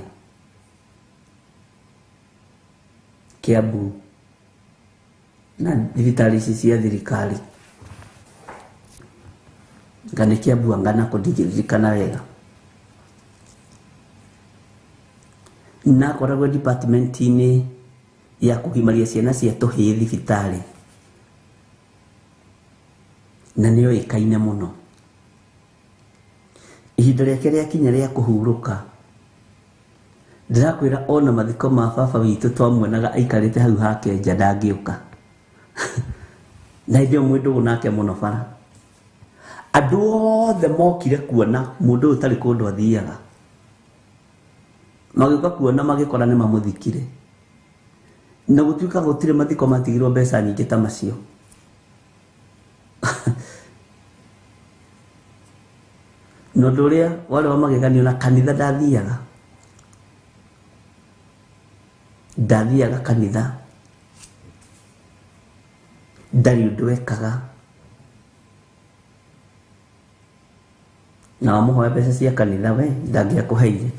Kiambu na thibitarĩ ici cia thirikari, nga nĩ Kiambu anga nako ndingĩririkana wega. Na akoragwo department-inĩ ya kũgimaria ciana cia tũhĩĩ thibitarĩ, na nĩ oĩkaine mũno. Ihinda rĩake rĩakinya rĩa kũhurũka, ndĩrakwĩra ona mathiko ma baba witũ twamuonaga aikarĩte hau hake nja ndangĩũka. Na hĩndĩ ĩyo mwĩ ndũgũ nake mũno bara. Andũ othe mokire kuona mũndũ ũyũ ũtarĩ kũndũ athiaga, magĩũka kuona magĩkora nĩ mamũthikire. Na gũtuĩka gũtirĩ mathiko matigirwo mbeca nyingĩ ta macio. Na ũndũ ũrĩa warĩ wa mageganio, na kanitha ndathiaga, ndathiaga kanitha, ndarĩ ũndũ ekaga. Na wamũhoya mbeca cia kanitha, we ndangĩakũheire.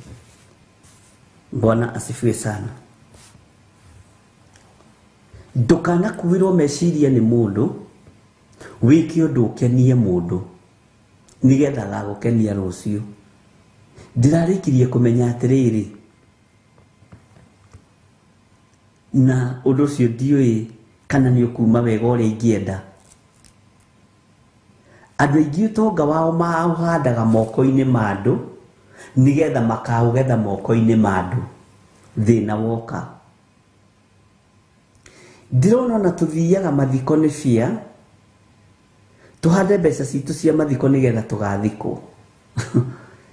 Bwana asifiwe sana. Ndũkanakuĩrwo meciria nĩ mũndũ, wĩke ũndũ ũkenie mũndũ nĩgetha agagũkenia rũciũ. Ndĩrarĩkirie kũmenya atĩrĩrĩ, na ũndũ ũcio ndiũĩ kana nĩ ũkuma wega ũrĩa ingĩenda. Andũ aingĩ ũtonga wao maũhandaga moko-inĩ ma andũ nĩgetha makaũgetha moko-inĩ ma andũ thĩna woka. Ndĩrona ona tũthiaga mathiko nĩ bia, tũhande mbeca citũ cia mathiko nĩgetha tũgathikwo.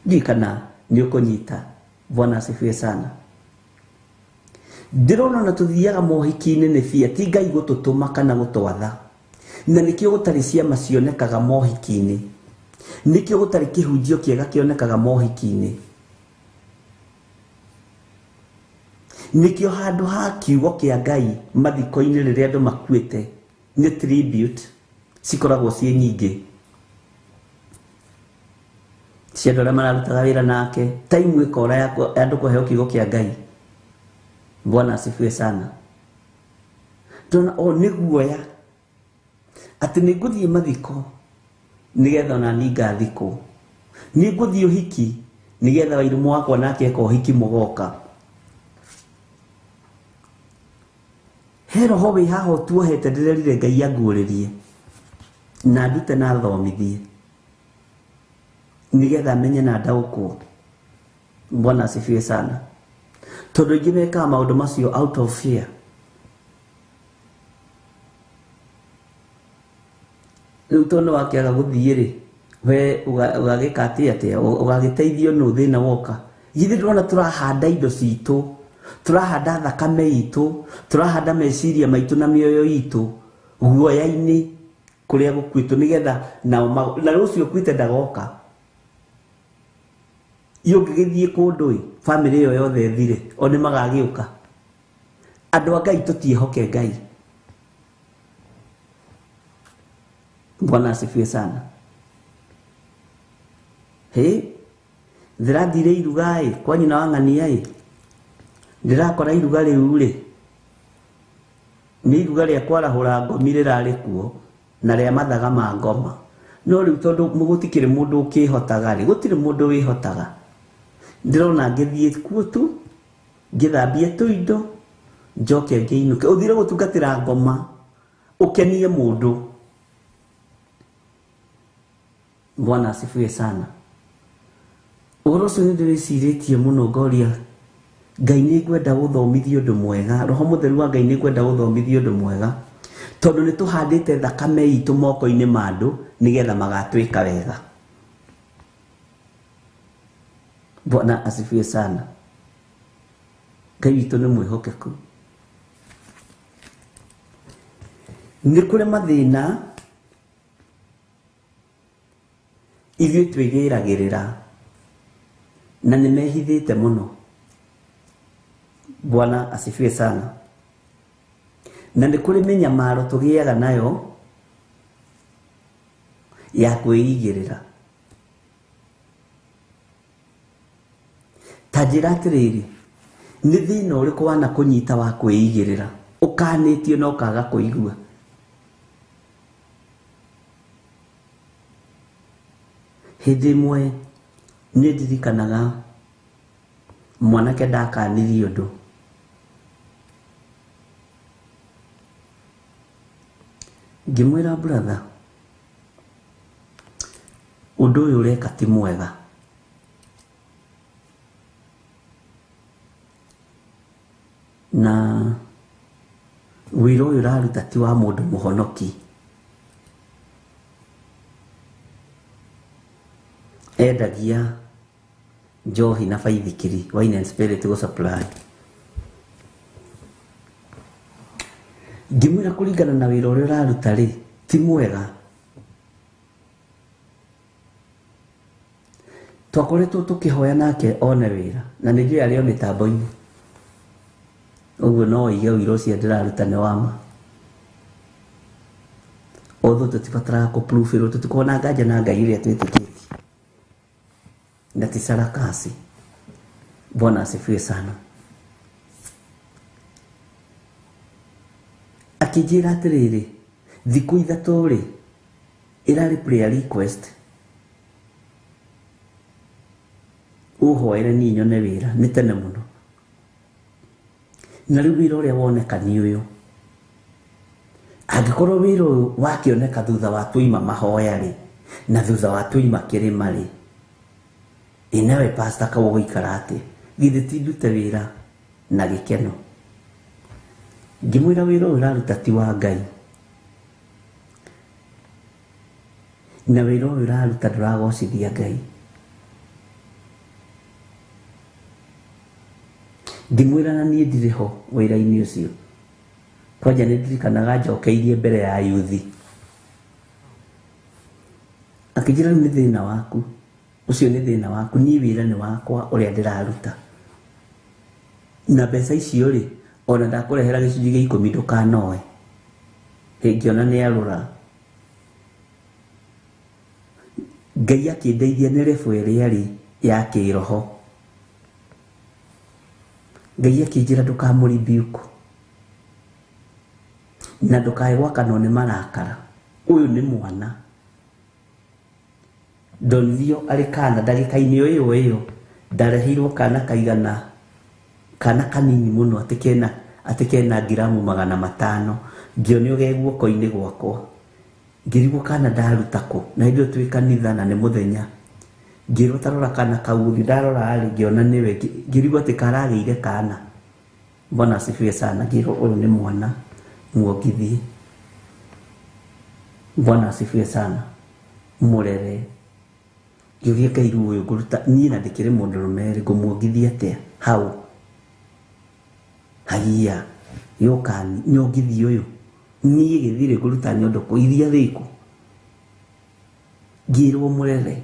Ndiũĩ kana nĩ ũkũnyita. Bwana asifiwe sana. Ndĩrona ona tũthiaga mohiki-inĩ nĩ bia, ti Ngai gũtũtũma kana gũtwatha. Na nĩkĩo gũtarĩ ciama cionekaga mohiki-inĩ, nĩkĩo gũtarĩ kĩhunjio kĩega kĩonekaga mohiki-inĩ, nĩkĩo handũ ha kiugo kĩa Ngai mathiko-inĩ rĩrĩa andũ makuĩte nĩ tribute cikoragwo ciĩ nyingĩ cia andũ arĩa mararutaga wĩra nake. Time ĩkora ya andũ kũheo kiugo kĩa Ngai. Bwana asifiwe sana. Ndona o nĩ guoya atĩ nĩ ngũthiĩ mathiko nĩgetha ona niĩ ngathikwo, nĩ ngũthiĩ ũhiki nĩgetha wairimũ wakwa nake eka ũhiki mũgoka. He roho wĩ haha ũtuohete ndĩrerire Ngai anguũrĩrie na ndute na thomithie nĩgetha menye na ndaũkwo. Bwana asifiwe sana. Tondũ aingĩ mekaga maũndũ macio out of fear. Rĩu tondũ wakĩaga gũthiĩ rĩ, we ũgagĩka atĩa atĩa? Ũgagĩteithio nũ thĩna woka? Githĩ ndũrona tũrahanda indo citũ, tũrahanda thakame itũ, tũrahanda meciria maitũ na mĩoyo itũ guoya-inĩ kũrĩa gũkuĩtwo nĩgetha nao na rũciũ ũkuĩte ndagoka. Ũngĩgĩthiĩ kũndũ ĩ, bamĩrĩ ĩyo yothe ĩthire, o nĩ magagĩũka. Andũ a Ngai tũtiĩhoke Ngai. Bwana asifiwe sana. Hĩ, ndĩrathire iruga ĩ, kwa nyina wa ng'ania ĩ, ndĩrakora iruga rĩu rĩ, nĩ iruga rĩa kwarahũra ngomi rĩrarĩ kuo na rĩa mathaga ma ngoma. No rĩu tondũ gũtikĩrĩ mũndũ ũkĩhotaga rĩ, gũtirĩ mũndũ wĩhotaga. Ndĩrona ngĩthiĩ kuo tu, ngĩthambie tũindo, njoke ngĩinũke. Ũthire gũtungatĩra ngoma, ũkenie mũndũ. Bwana asifiwe sana. Ũhoro ũcio nĩ ndĩwĩcirĩtie mũno ngoria Ngai nĩ ngwenda gũthomithia ũndũ mwega, Roho Mũtheru wa Ngai nĩ ngwenda gũthomithia ũndũ mwega, tondũ nĩ tũhandĩte thakame itũ moko-inĩ ma andũ nĩgetha magatwĩka wega. Bwana asifiwe sana. Ngai witũ nĩ mwĩhokeku. Nĩ kũrĩ mathĩna ithuĩ twĩgĩragĩrĩra na nĩ mehithĩte mũno. Bwana asifiwe sana. Na nĩ kũrĩ mĩnyamaro tũgĩaga nayo ya kwĩigĩrĩra. Ta njĩra atĩrĩrĩ, nĩ thĩna ũrĩkũ wanakũnyita wa kwĩigĩrĩra ũkanĩtio na ũkaga kũigua? Hĩndĩ ĩmwe nĩ ndirikanaga mwanake ndakanirie ũndũ, ngĩmwĩra brother, ũndũ ũyũ ũreka ti mwega. Na wĩra ũyũ ũraruta ti wa mũndũ mũhonoki. Endagia njohi na baithikiri, wine and spirit go supply. Ngĩmwĩra kũringana na wĩra ũrĩa ũraruta rĩ, ti mwega. Twakoretwo tũkĩhoya nake one wĩra, na nĩ njũĩ arĩ o mĩtambo-inĩ. Ũguo no oige wĩra ũcio ndĩraruta nĩ wa ma. Although tũtibataraga kũ-proof-ĩrwo, tũtikoragwo na nganja na Ngai ũrĩa twĩtĩkĩtie. Na ti sarakasi. Bwana asifiwe sana. Akĩnjĩra atĩrĩrĩ, thikũ ithatũ rĩ, ĩrarĩ prayer request, ũhoere niĩ nyone wĩra, nĩ tene mũno. Na rĩu wĩra ũrĩa woneka nĩ ũyũ. Angĩkorwo wĩra ũyũ wakĩoneka thutha wa tũima mahoya rĩ, na thutha wa tũima kĩrĩma rĩ, ĩ nawe pastor kau ũgũikara atĩa? Githĩ ti ndute wĩra na gĩkeno? Ngĩmwĩra wĩra ũyũ ũraruta ti wa Ngai, na wĩra ũyũ ũraruta ndũragocithia Ngai. Ngĩmwĩra na niĩ ndirĩ ho wĩra-inĩ ũcio. Kwanja nĩ ndirikanaga njokeirie mbere ya yuthi. Akĩnjĩra rĩu nĩ thĩna waku, ũcio nĩ thĩna waku, niĩ wĩra nĩ wakwa ũrĩa ndĩraruta. Na mbeca icio rĩ, ona ndakũrehera gĩcunjĩ gĩa ikũmi ndũkanoe. Ngĩona nĩ arũra. Ngai akĩndeithia nĩ level ĩrĩa arĩ ya kĩroho. Ngai akĩnjĩra ndũkamũrebuke na ndũkae gwakanwo nĩ marakara. Ũyũ nĩ mwana. Ndonithio arĩ kana ndagĩka-inĩ o ĩyo ĩyo ndareheirwo kana kaigana, kana kanini mũno atĩ kena ngiramu 500. Ngĩonio ge guoko-inĩ gwakwa. Ngĩrigwo kana ndaruta kũ, na hĩndĩ ĩyo twĩ kanitha na nĩ mũthenya. Ngĩrwo ta rora kana kau ũthiũ, ndarora rĩ, ngĩona nĩwe, ngĩrigwo atĩ karagĩire kana. Bwana asifiwe sana. Ngĩrwo ũyũ nĩ mwana muongithie. Bwana asifiwe sana. Mũrere. Ngĩũria Ngai rĩu ũyũ ngũruta niĩ na ndĩkĩrĩ mũndũrũme rĩ, ngũmuongithia atĩa hau? Haiya, yoka nyongithie ũyũ. Niĩ gĩthirĩ ngũruta nyondo kũ, iria rĩkũ? Ngĩrwo mũrere.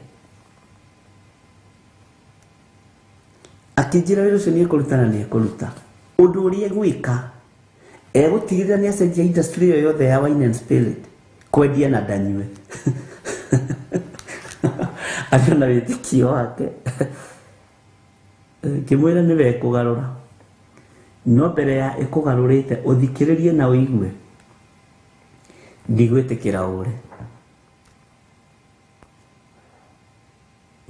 Akĩnjĩra wĩra ũcio nĩ ekũruta na nĩ ekũruta. Ũndũ ũrĩa egwĩka, egũtigĩrĩra nĩ acenjia industry ĩyo yothe ya wine and spirit, kwendia na ndanyue. Arĩ na wĩtĩkio wake. Ngĩmwĩra nĩwe ekũgarũra. No mbere ya ĩkũgarũrĩte ũthikĩrĩrie na ũigue, ndigwĩtĩkĩra ũre.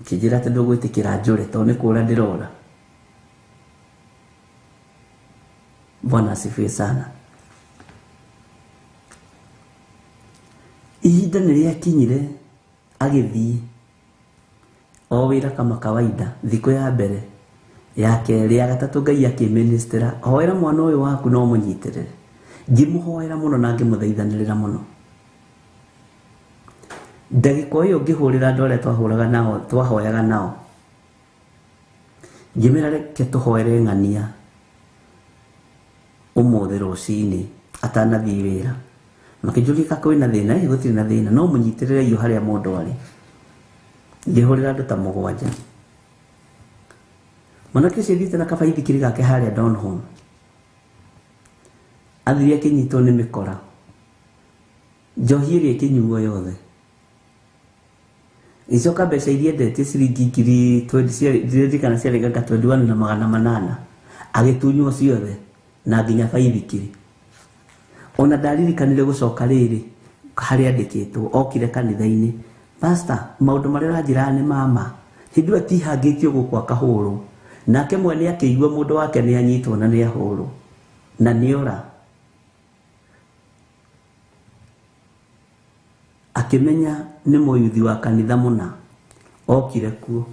Kĩnjĩra atĩ ndũgwĩtĩkĩra njũre tondũ nĩ kũra ndĩrora. Bwana asifiwe sana. Ihinda nĩ rĩakinyire agĩthiĩ o wĩra kama kawaida, thikũ ya mbere, ya kerĩ, ya gatatũ Ngai akĩministera, hoera mwana ũyũ waku no ũmũnyitĩrĩre. Ngĩmũhoera mũno na ngĩmũthaithanĩrĩra mũno. Ndagĩka ĩyo ngĩhũrĩra andũ arĩa twahũraga nao, twahoyaga nao. Ngĩmera reke tũhoere ng'ania ũmũthĩ rũcinĩ atanathiĩ wĩra. Makĩnjũria ka kwĩna thĩna, ĩ gũtirĩ na thĩna, no mũnyitĩrĩre irio harĩa mũndũ arĩ. Ngĩhũrĩra andũ ta 7. Mwanake ũcio athiĩte na kabaithikiri gake harĩa Donholm. Athire akĩnyitwo nĩ mĩkora. Njohi ĩrĩa ĩkĩnyuo yothe. Icoka mbeca iria endetie ciringi ngiri 20 ndiririkana ciarĩ nganga 21 na magana manana. Agĩtunywo ciothe na nginya baithikiri. Ona ndaririkanire gũcoka rĩrĩ harĩa andĩkĩtwo okire kanitha-inĩ. Pastor, maũndũ marĩa ũranjĩraga nĩ mama. Hĩndĩ ĩyo atihangĩtio gũkũ akahũrwo. Nake mwene akĩigua mũndũ wake nĩ anyitwo na nĩ ahũrwo. Na nĩ ora. Akĩmenya nĩ mũyuthi wa kanitha mũna. Okire kuo.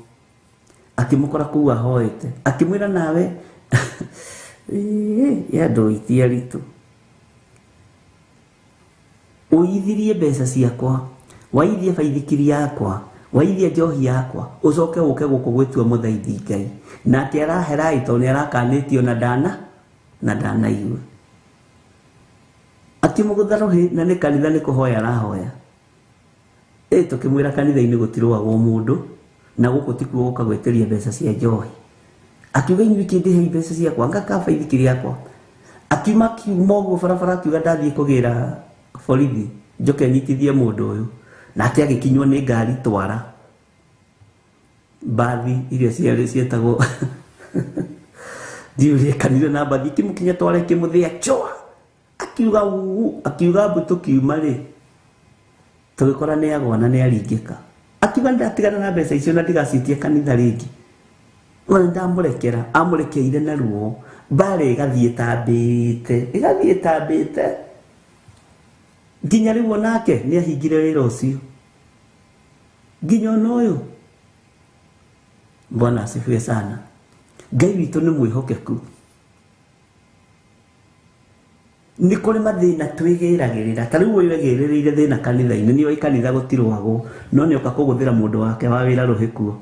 Akĩmũkora kũu ahoete. Akĩmwĩra nawe ya ndũitia ritũ. Ũithirie mbeca ciakwa, waithie baithikiri yakwa, waithie njohi yakwa, ũcoke ũke gũkũ gwĩtua mũthaithi Ngai. Nake araherai tondũ nĩ arakanĩtio na ndana na ndanaigua. Akĩmũgũtha rũhĩ na nĩ kanitha nĩ kũhoya arahoya. Tũkĩmwĩra kanitha-inĩ gũtirũagwo mũndũ na gũkũ tikuo gũka gwĩtĩria mbeca cia njohi. Akiuga inyuĩ kĩndĩhei mbeca ciakwa, ngaka baithikiri yakwa. Akiuma kiuma ũguo barabara akiuga ndathiĩ kũgĩra borithi njoke nyitithie mũndũ ũyũ. Nake agĩkinywo nĩ ngari twara. Mbathi iria ciarĩ cietagwo ndiũĩ kanitha na mbathi ikĩmũkinya twara ĩkĩmũthĩa chwa. Akiuga uu, akiuga mbu tũkiuma rĩ tũgĩkora nĩ agwa na nĩ aringĩka. Akiuga ndatigana na mbeca icio na ndigacitie kanitha rĩngĩ. Ona ndamũrekera, amũrekeire na ruo. Mbara ĩgathiĩ ĩtambĩte, ĩgathiĩ ĩtambĩte. Nginya rĩu onake nĩ ahingire wĩra ũcio. Nginya ona ũyũ. Bwana asifiwe sana. Ngai witũ nĩ mwĩhokeku. Nĩ kũrĩ mathĩna twĩgĩragĩrĩra. Ta rĩu ũyũ egĩrĩrĩire thĩna kanitha-inĩ, nĩoĩ kanitha gũtirũagwo, no nĩoka kũgũthĩra mũndũ wake wa wĩra rũhĩ kuo.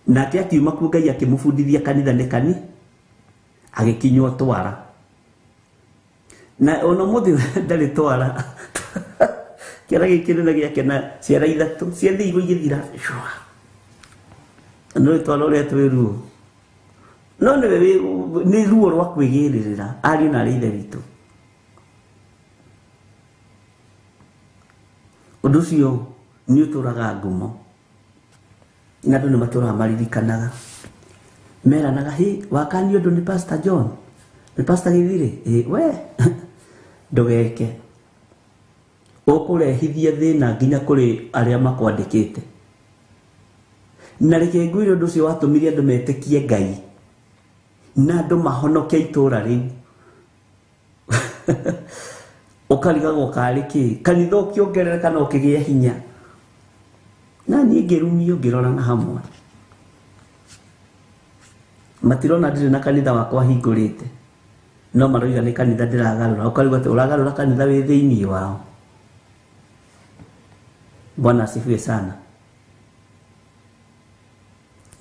Nake akiuma kuo Ngai akĩmũbundithia kanitha nĩ kani, agĩkinywo twara. Na ona ũmũthĩ ndarĩ twara. Kĩara gĩkĩ nĩna gĩake na ciara ithatũ, ciathiĩ igũrũ igĩthira. No twara ũrĩa twĩ ruo. No nĩ ruo rwa kwĩgĩrĩrĩra ariũ na arĩ ithe witũ. Ũndũ ũcio nĩ ũtũraga ngumo. Na andũ nĩ matũraga maririkanaga. Meranaga, hĩ, wakanio ũndũ nĩ Pastor John, nĩ Pastor Githiri, ĩ, we, ndũgeke. Ũkũrehithia thĩna nginya kũrĩ arĩa makwandĩkĩte. Na reke ngwĩre ũndũ ũcio watũmire andũ metĩkie Ngai. Na andũ mahonoke itũũra rĩu. Ũkarigagwo karĩ kĩ? Kanitha ũkĩongerereka na ũkĩgĩa hinya. Na niĩ ngĩrumio ngĩrorana hamwe. Matirona ndirĩ na kanitha wakwa hingũrĩte. No maroiga nĩ kanitha ndĩragarũra. Ũkarigwo atĩ ũragarũra kanitha wĩ thĩinĩ wao. Bwana asifiwe sana.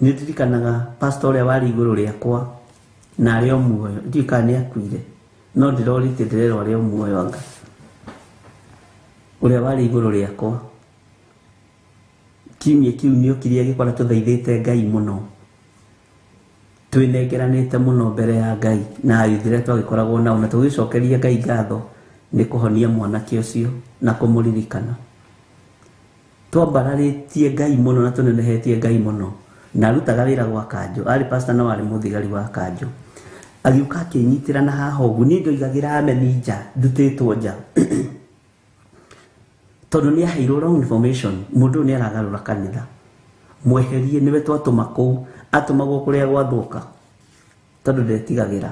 Nĩ ndirikanaga pastor ũrĩa warĩ igũrũ rĩakwa na arĩ o muoyo. Ndiũĩ kana nĩ akuire. No ndĩrorĩtie ndĩrerwo arĩ o muoyo anga. Ũrĩa warĩ igũrũ rĩakwa. Kiumia kĩu nĩokire agĩkora tũthaithĩte Ngai mũno. Twĩnengeranĩte mũno mbere ya Ngai na ayuthi arĩa twagĩkoragwo nao na tũgĩcokeria Ngai ngatho nĩ kũhonia mwanake ũcio na kũmũririkana. Twambararĩtie Ngai mũno na tũnenehetie Ngai mũno. Na arutaga wĩra gwa kanjũ, arĩ pastor no arĩ mũthigari wa kanjũ. Agĩũka akĩnyitĩra na haha ũguo, niĩ ndoigagĩra ameni nja, ndutĩtwo nja. Tondũ nĩ aheirwo wrong information, mũndũ ũyũ nĩ aragarũra kanitha. Mweherie nĩwe twatũma kũu, atũmagwo kũrĩa gwathũka tondũ ndetigagĩra.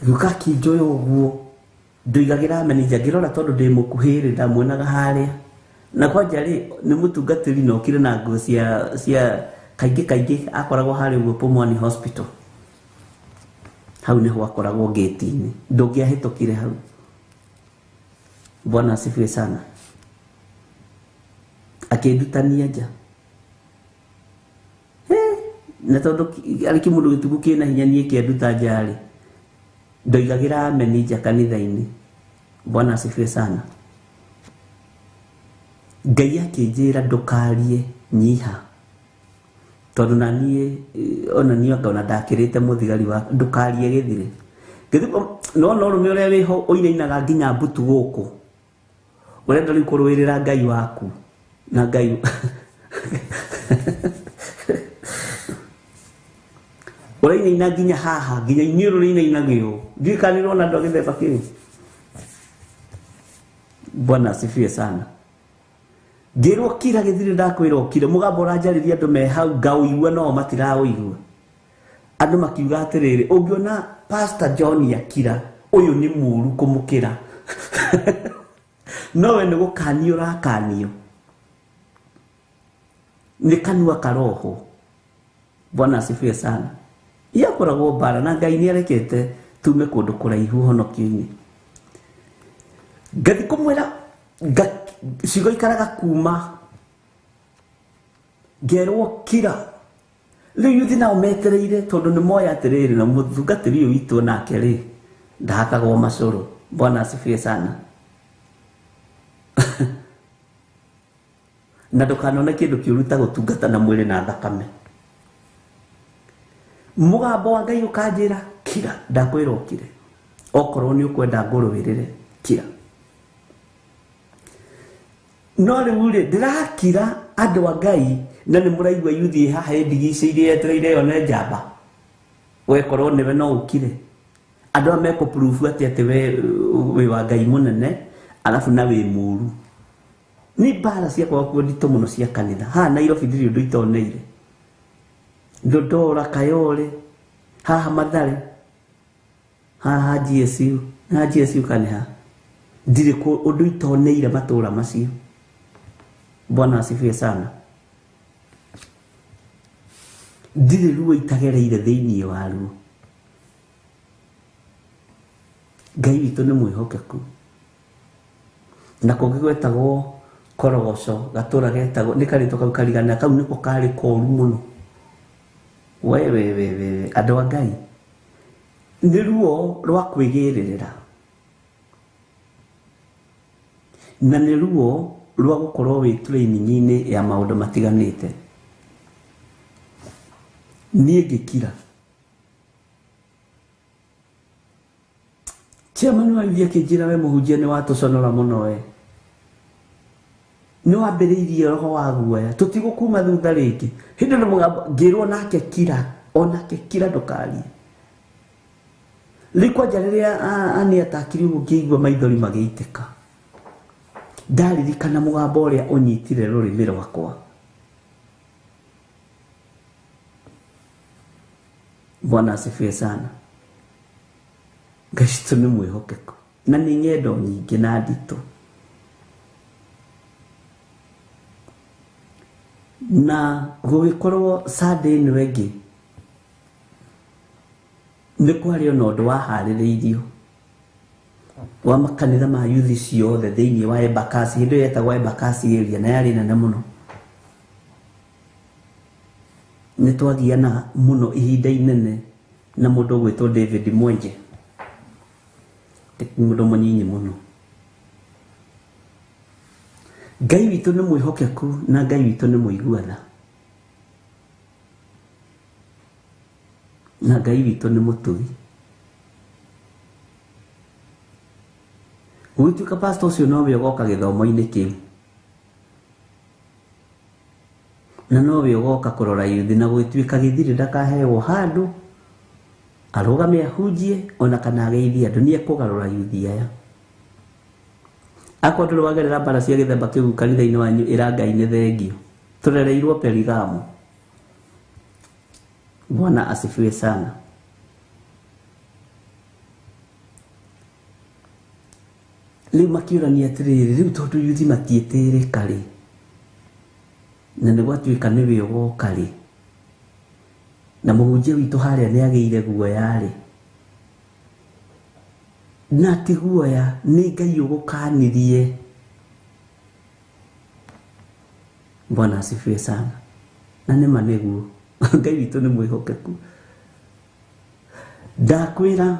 Agĩũka akĩnjoya ũguo, ndoigagĩra ameni nja, ngĩrora tondũ ndĩ mũkuhĩ rĩ, ndamuonaga harĩa. Na kwanja rĩ, nĩ mũtungatĩri na okire na nguo cia kaingĩ kaingĩ akoragwo harĩa ũguo Pumwani Hospital. Hau nĩho akoragwo gate-inĩ, ndũngĩahĩtũkire hau. Bwana asifiwe sana. Akĩndutania nja. Na tondũ arĩ kĩmũndũ gĩtugu kĩna hinya niĩ kĩanduta nja rĩ, ndoigagĩra ameni nja kanitha-inĩ. Bwana asifiwe sana. Ngai akĩnjĩra ndũkarie, nyiha. Tondu na niĩ ona niĩ anga ona ndakĩrĩte mũthigari wa ndũkarie gĩthire. No no rũme ũrĩa wĩho ũinainaga nginya mbutu gũkũ. Ũrenda rĩu kũrũĩrĩra Ngai waku na Ngai ũrainaina nginya haha nginya iniũrũ rĩinainagio. Ndiũĩ kana nĩũrona andũ a gĩthemba kĩu. Bwana asifiwe sana. Ngĩrwo kira gĩthire ndakwĩra ũkire mũgambo ũranjarĩria andũ me hau ngaũigua no matiraũigua. Andũ makiuga atĩrĩrĩ, ũngĩona Pastor John akira ũyũ nĩ mũũru kũmũkĩra. No we nĩ gũkanio ũrakanio. Nĩ kanua karoho. Bwana asifiwe sana. Yakoragwo mbara na Ngai nĩarekete tume kũndũ kũraihu honokio-inĩ. Ngathi kũmwĩra ciugo ikaraga kuma ngerwo kira. Rĩu yuthi nao metereire tondũ nĩ moĩ atĩrĩrĩ na mũtungatĩri ũyũ witũ nake rĩ ndahakagwo macũrũ. Bwana asifiwe sana. Na ndũkanone kĩndũ kĩũru ta gũtungata na mwĩrĩ na thakame. Mũgambo wa Ngai ũkanjĩra kira, ndakwĩra ũkire. Okorwo nĩ ũkwenda ngũrũĩrĩre kira. No rĩu rĩ ndĩrakira andũ a Ngai na nĩ mũraigua yuthi haha ĩndigicĩirie yetereire yone njamba. Wekorwo nĩwe no ũkire. Andũ aya mekũ prove atĩ atĩ we wĩ wa Ngai mũnene alafu na wĩ mũũru. Nĩ mbara ciakoragwo kuo nditũ mũno cia kanitha. Haha Nairobi ndirĩ ũndũ itoneire. Ndondora, Kayole, haha Mathare, haha GSU, na GSU kana ha. Ndirĩ ũndũ itoneire matũra macio. Bwana asifiwe sana. Ndirĩ ruo itagereire thĩinĩ wa ruo. Ngai witũ nĩ mwĩhokeku. Na kũngĩ gwetagwo Korogoco, gatũra getagwo nĩ karĩtwa kau karigana kau nĩko karĩ koru mũno. We we we we andũ a Ngai nĩ ruo rwa kwĩgĩrĩrĩra na nĩ ruo rwa gũkorwo wĩ training-inĩ ya maũndũ matiganĩte. Niĩ ngĩkira. Chairman wa yuthi akĩnjĩra we mũhunjia nĩ watũconora mũno we. Nĩ wambĩrĩirie roho wa guoya tũtigũkuma thutha rĩngĩ. Hĩndĩ ĩno mũgambo ngĩrwo nake kira, onake kira ndũkarie. Rĩu kwanja rĩrĩa ani atakire ũguo ngĩigua maithori magĩitĩka. Ndaririkana mũgambo ũrĩa ũnyitire rũrĩmĩ rwakwa. Bwana asifiwe sana. Ngai witũ nĩ mwĩhokeku na nĩ ng'endo nyingĩ na nditũ. Na gũgĩkorwo Sunday ĩno ĩngĩ nĩ kwarĩ ona ũndũ waharĩrĩirio wa makanitha ma yuthi ciothe thĩinĩ wa Embakasi. Hĩndĩ ĩyo yetagwo Embakasi area na yarĩ nene mũno. Nĩ twagiana mũno ihinda inene na mũndũ ũgwĩtwo David Mwenje, mũndũ mũnyinyi mũno. Ngai witũ nĩ mwĩhokeku na Ngai witũ nĩ mũigua tha na Ngai witũ nĩ mũtugi. Gũgĩtuĩka pastor ũcio nowe ũgoka gĩthomo-inĩ kĩu na nowe ũgoka kũrora yuthi, na gũgĩtuĩka gĩthirĩ ndakaheo handũ arũgame ahunjie ona kana ageithie andũ. Nĩ ekũgarũra yuthi aya. Akorwo ndũrĩ wagerera mbara cia gĩthemba kĩu kanitha-inĩ wanyu, ĩra Ngai nĩ thengio. Tũrereirwo Perigamo. Bwana asifiwe sana. Rĩu makĩũrania atĩrĩrĩ, rĩu tondũ yuthi matiĩtĩrĩka rĩ, na nĩ gwatuĩka nĩwe ũgoka rĩ, na mũhunjia witũ harĩa nĩ agĩire guoya rĩ, na ti guoya nĩ Ngai ũgũkanirie. Bwana asifiwe sana. Na nĩ ma nĩguo Ngai witũ nĩ mwĩhokeku. Ndakwĩra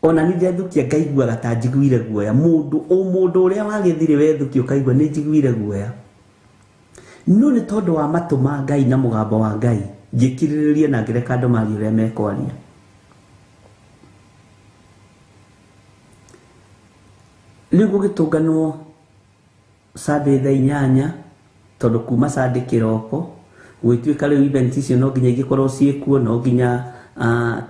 ona ni ndethukia ngaiguaga ta njiguire guoya. Mũndũ ũrĩa wagĩthire wethukia ũkaigua nĩ njiguire guoya. No nĩ tondũ wa matũ ma Ngai na mũgambo wa Ngai, ngĩkirĩrĩria na ngĩreka andũ marie ũrĩa mekwaria. Rĩu gũgĩtũnganwo Sunday thaa 8, tondũ kuma Sunday kĩroko gũgĩtuĩka rĩu event icio no nginya ingĩkorwo ciĩkuo, no nginya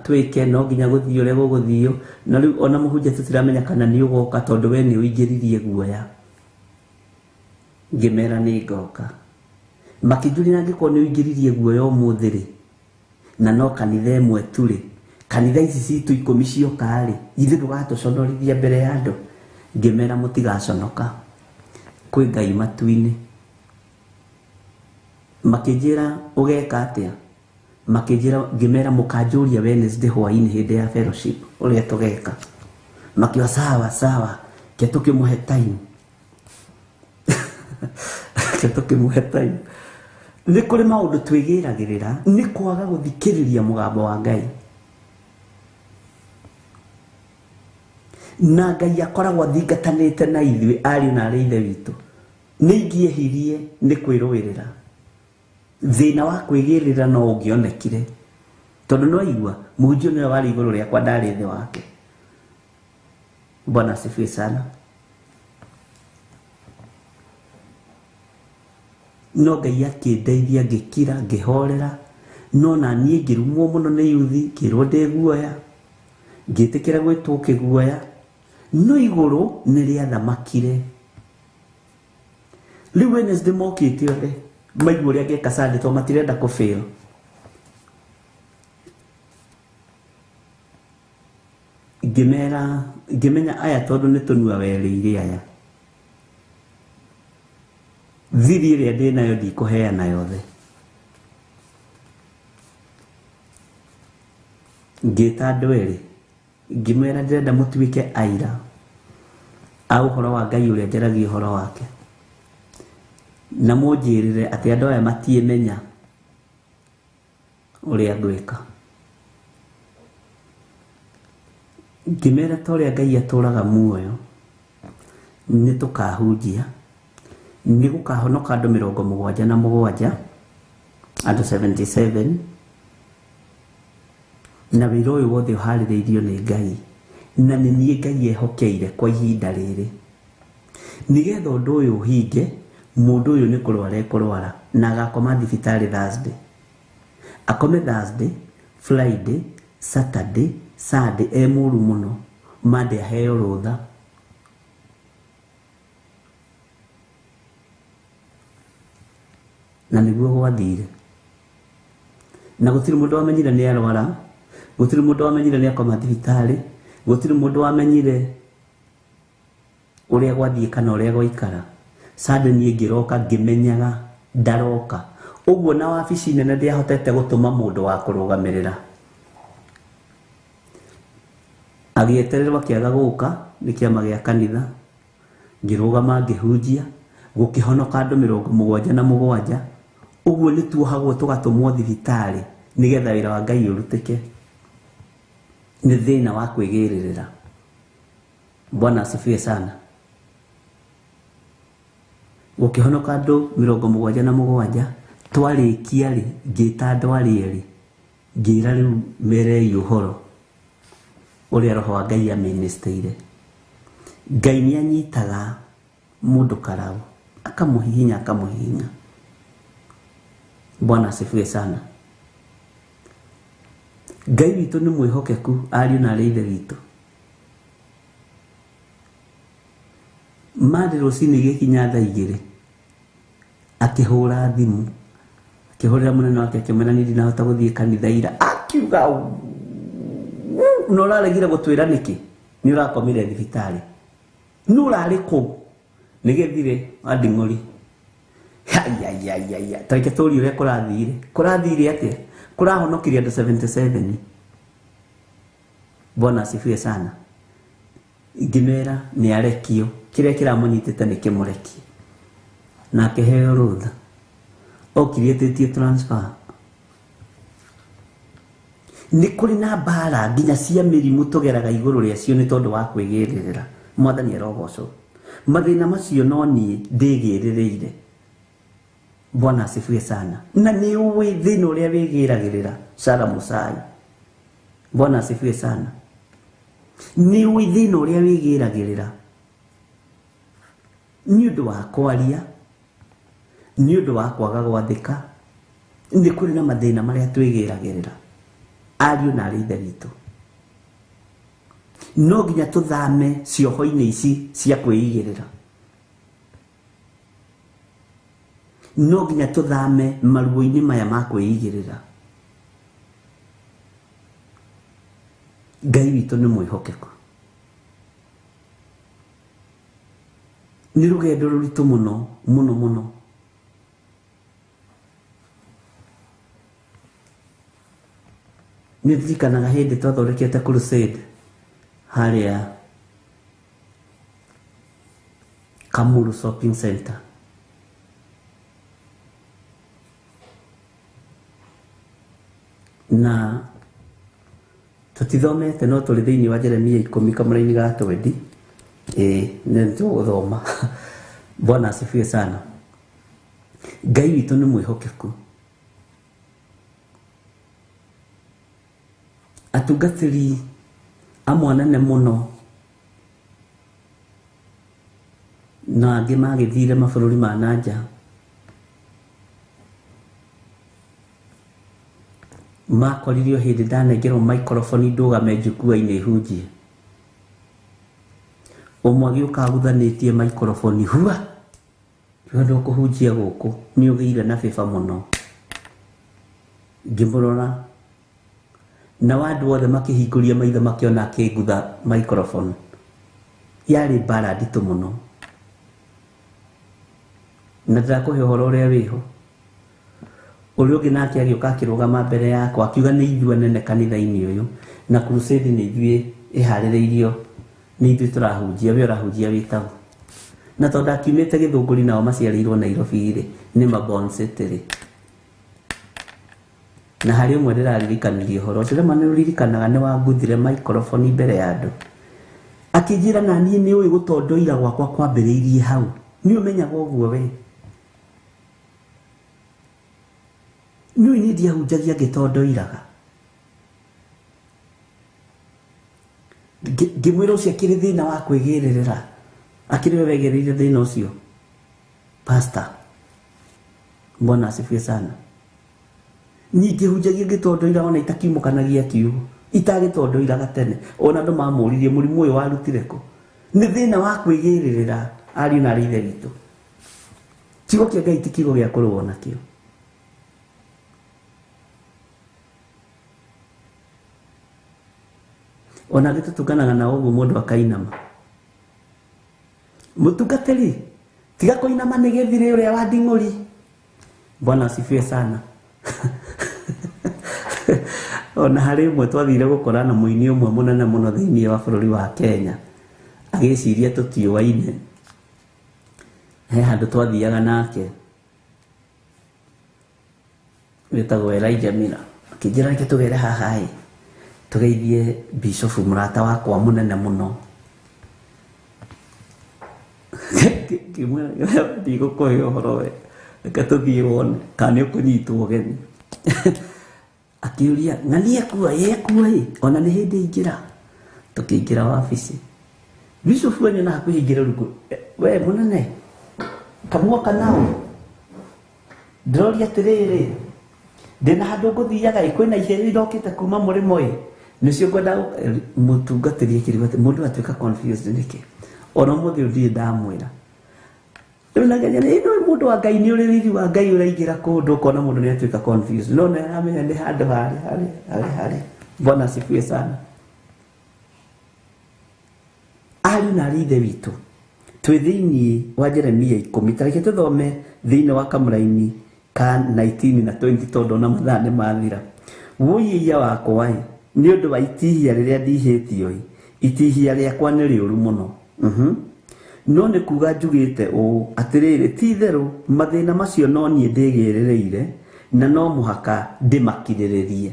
twĩke, no nginya gũthiĩ ũrĩa gũgũthio. Na rĩu ona mũhunjia tũtiramenya kana nĩ ũgoka tondũ we nĩ ũingĩririe guoya. Ngĩmera nĩ ngoka. Makĩnjũria angĩkorwo nĩ ũingĩririe guoya ũmũthĩ rĩ, na no kanitha ĩmwe tu rĩ, kanitha ici citũ 10 cioka rĩ, ithuĩ ndũgatũconorithia mbere ya andũ. Ngĩmera mũtigaconoka, kwĩ Ngai matu-inĩ. Makĩnjĩra ũgeka atĩa? Makĩnjĩra, ngĩmera mũkanjũria Wednesday hwaĩ-inĩ hĩndĩ ya fellowship ũrĩa tũgeka. Makiuga sawa sawa, ke tũkĩmũhe time. Ke tũkĩmũhe time. Nĩ kũrĩ maũndũ twĩgĩragĩrĩra nĩ kwaga gũthikĩrĩria mũgambo wa Ngai. Na Ngai akoragwo athingatanĩte na ithuĩ ariũ na arĩ ithe witũ. Nĩ ingĩehirie nĩ kwĩrũĩrĩra. Thĩna wa kwĩgĩrĩra no ũngĩonekire, tondũ no aigua mũhunjia nĩwe warĩ igũrũ rĩakwa, ndarĩ thĩ wake. Bwana asifiwe sana. No Ngai akĩndeithia, ngĩkira, ngĩhorera. No na niĩ ngĩrumwo mũno nĩ yuthi, ngĩrwo ndĩ guoya, ngĩtĩkĩra gwĩtwo kĩguoya. No igũrũ nĩ rĩathamakire. Rĩu Wednesday mokĩte othe maigua ũrĩa ngeka Sunday tondũ matirenda kũ fail. Ngĩmera, ngĩmenya aya tondũ nĩ tũnua werĩire aya, thiri ĩrĩa ndĩ nayo ndikũheana yothe. Ngĩta andũ erĩ, ngĩmera ndĩrenda mũtuĩke aira a ũhoro wa Ngai ũrĩa njaragia ũhoro wake, na mũnjĩrĩre atĩ andũ aya matiĩmenya ũrĩa ngwĩka. Ngĩmera ta ũrĩa Ngai atũraga muoyo, nĩ tũkahunjia, nĩ gũkahonoka andũ 77, andũ 77, na wĩra ũyũ wothe ũharĩrĩirio nĩ Ngai, na nĩ niĩ Ngai ehokeire kwa ihinda rĩrĩ. Nĩgetha ũndũ ũyũ ũhinge, mũndũ ũyũ nĩ kũrwara ekũrwara na agakoma thibitarĩ Thursday. Akome Thursday, Friday, Saturday, Sunday e mũru mũno, Monday aheo rũtha. Na nĩguo gwathire. Na gũtirĩ mũndũ wamenyire nĩ arwara, gũtirĩ mũndũ wamenyire nĩ akoma thibitarĩ, gũtirĩ mũndũ wamenyire ũrĩa gwathiĩ kana ũrĩa gwaikara. Sunday niĩ ngĩroka ngĩmenyaga ndaroka. Ũguo na wabici nene ndiahotete gũtũma mũndũ wa kũrũgamĩrĩra. Agĩetererwo akĩaga gũka nĩ kĩama gĩa kanitha. Ngĩrũgama ngĩhunjia, gũkĩhonoka andũ 77. Ũguo nĩ tuohagwo tũgatũmwo thibitarĩ nĩgetha wĩra wa Ngai ũrutĩke. Nĩ thĩna wa kwĩgĩrĩrĩra. Bwana asifiwe sana. Gũkĩhonoka andũ 77, twarĩkia rĩ, ngĩta andũ arĩa erĩ, ngĩra rĩu merei ũhoro ũrĩa Roho wa Ngai amĩnĩstĩire. Ngai nĩ anyitaga mũndũ karau, akamũhihinya, akamũhihinya. Bwana asifiwe sana. Ngai witũ nĩ mwĩhokeku, ariũ na arĩ ithe witũ. Monday rũcinĩ gĩkinya thaa 2, akĩhũra thimũ, akĩhũrĩra mũnene wake akĩmwĩra niĩ ndinahota gũthiĩ kanitha ira. Akiuga, no ũraregire gũtwĩra nĩkĩ? Nĩ ũrakomire thibitarĩ. Nũ ũrarĩ kũu? Nĩ gĩthire wa nding'ũri. Aiaiaiaia, ta reke tũrie ũrĩa kũrathire. Kũrathire atĩa? Kũrahonokirie andũ 77. Bwana asifiwe sana. Ngĩmera nĩ arekio, kĩrĩa kĩramũnyitĩte nĩ kĩmũrekie. Na akĩheo rũtha. Okire etĩtie transfer. Nĩ kũrĩ na mbara nginya cia mĩrimũ tũgeraga igũrũ rĩacio nĩ tondũ wa kwĩgĩrĩrĩra. Mwathani arogocwo. Mathĩna macio no niĩ ndĩgĩrĩrĩire. Bwana asifiwe sana. Na nĩ ũĩ thĩna ũrĩa wĩgĩragĩrĩra Sara Musai. Bwana asifiwe sana. Nĩ ũĩ thĩna ũrĩa wĩgĩragĩrĩra nĩ ũndũ wa kwaria, nĩ ũndũ wa kwaga gwathĩka, nĩ kũrĩ na mathĩna marĩa twĩgĩragĩrĩra ariũ na arĩ ithe witũ. No nginya tũthame cioho-inĩ ici cia kwĩigĩrĩra. No nginya tũthame maruo-inĩ maya ma kwĩigĩrĩra. Ngai witũ nĩ mwĩhokeku. Nĩ rũgendo rũritũ mũno mũno mũno. Nĩ ndirikanaga hĩndĩ twathondekete crusade harĩa Kamuru Shopping Center. Na tutithomete no tũrĩ thĩinĩ wa Jeremia 10 kamũra-inĩ ga 20. Nĩ tũgũthoma. Bwana asifiwe sana. Ngai witũ nĩ mwĩhokeku. Atungatĩri amwe anene mũno na angĩ magĩthire mabũrũri ma na nja makoririo hĩndĩ ndanengerwo microphone ndũgame njukua-inĩ hunjie. Ũmwe agĩũka aguthanĩtie microphone hua, rĩu ndũkũhunjia gũkũ nĩ ũgĩire na bĩba mũno. Ngĩmũrora na andũ othe makĩhingũria maitho makĩona akĩngutha microphone. Yarĩ mbara nditũ mũno. Na ndĩrakũhe ũhoro ũrĩa wĩho. Ũrĩa ũngĩ nake agĩũka akĩrũgama mbere yakwa akiuga nĩ ithuĩ anene kanitha-inĩ ũyũ na crusade nĩ ithuĩ ĩharĩrĩirio, nĩ ithuĩ tũrahunjia, we ũrahunjia wĩtagwo. Na tondũ akiumĩte Gĩthũngũri nao maciarĩirwo Nairobi rĩ, nĩ Mabon City rĩ. Na harĩ ũmwe ndĩraririkanirie ũhoro ũcio, rĩmwe nĩ ũririkanaga nĩ wanguthire microphone mbere ya andũ. Akĩnjĩra na niĩ nĩ ũĩ gũtondoira gwakwa kwambĩrĩirie hau. Nĩ ũmenyaga ũguo we. Nĩ ũĩ niĩ ndiahunjagia ngĩtondoiraga. Ngĩmwĩra ũcio akĩrĩ thĩna wa kwĩgĩrĩrĩra. Akĩrĩ we wegĩrĩire thĩna ũcio. Pastor. Bwana asifiwe sana. Niĩ ngĩhunjagia ngĩtondoiraga ona itakiumũkanagia kiugo. Itagĩtondoiraga tene. Ona andũ mamũririe mũrimũ ũyũ warutire kũ. Nĩ thĩna wa kwĩgĩrĩrĩra ariũ na arĩ ithe witũ. Kiugo kĩa Ngai ti kiugo gĩa kũrũo nakĩo. Ona angĩ tũtunganaga na ũguo mũndũ akainama. Mũtungatĩri, tiga kũinama nĩ gĩthirĩ ũrĩa wa nding'ũri. Bwana asifiwe sana. Ona harĩ ũmwe twathire gũkorana mũini ũmwe mũnene mũno thĩinĩ wa bũrũri wa Kenya. Agĩciria tũtiũaine. He handũ twathiaga nake wĩtagwo Elijah Miller. Akĩnjĩra reke tũgere haha ĩ, tũgeithie Bishop mũrata wakwa mũnene mũno. Ngĩmwĩra ndigũkũhe ũhoro we, reke tũthiĩ wone kana nĩ ũkũnyitwo ũgeni. Akĩũria ng'ania ekua ĩ ekua ĩ, ona nĩ hĩndĩ ingĩra. Tũkĩingĩra wabici. Bishop we nĩ hakuhĩ ingĩre rungu. We mũnene, kamwoka nao. Ndĩroria atĩrĩrĩ, ndĩna handũ ngũthiaga ĩ, kwĩna iheo irokĩte kuma mũrĩmo ĩ, nĩcio ngwenda mũtungatĩri akĩrigwo atĩ mũndũ atuĩka confused nĩkĩ. Ona ũmũthĩ ũyũ ndirĩ ndamwĩra. Rĩu nageria nĩ ĩno mũndũ wa Ngai nĩ ũrĩ riri wa Ngai ũraingĩra kũndũ ũkona mũndũ nĩ atuĩka confused. No nĩ aramenya nĩ handũ harĩ harĩ harĩ harĩ. Bwana asifiwe sana. Ariũ na arĩ ithe witũ, twĩ thĩinĩ wa Jeremia 10, ta reke tũthome thĩinĩ wa kamũraini ka 19 na 20 tondũ ona mathaa nĩ mathira. Wũi wakwa ĩ, nĩ ũndũ wa itihia rĩrĩa ndihĩtio ĩ, itihia rĩakwa nĩ rĩũru mũno. No nĩ kuga njugĩte ũũ atĩrĩrĩ, ti itherũ mathĩna macio no niĩ ndĩgĩrĩrĩire na no mũhaka ndĩmakirĩrĩrie.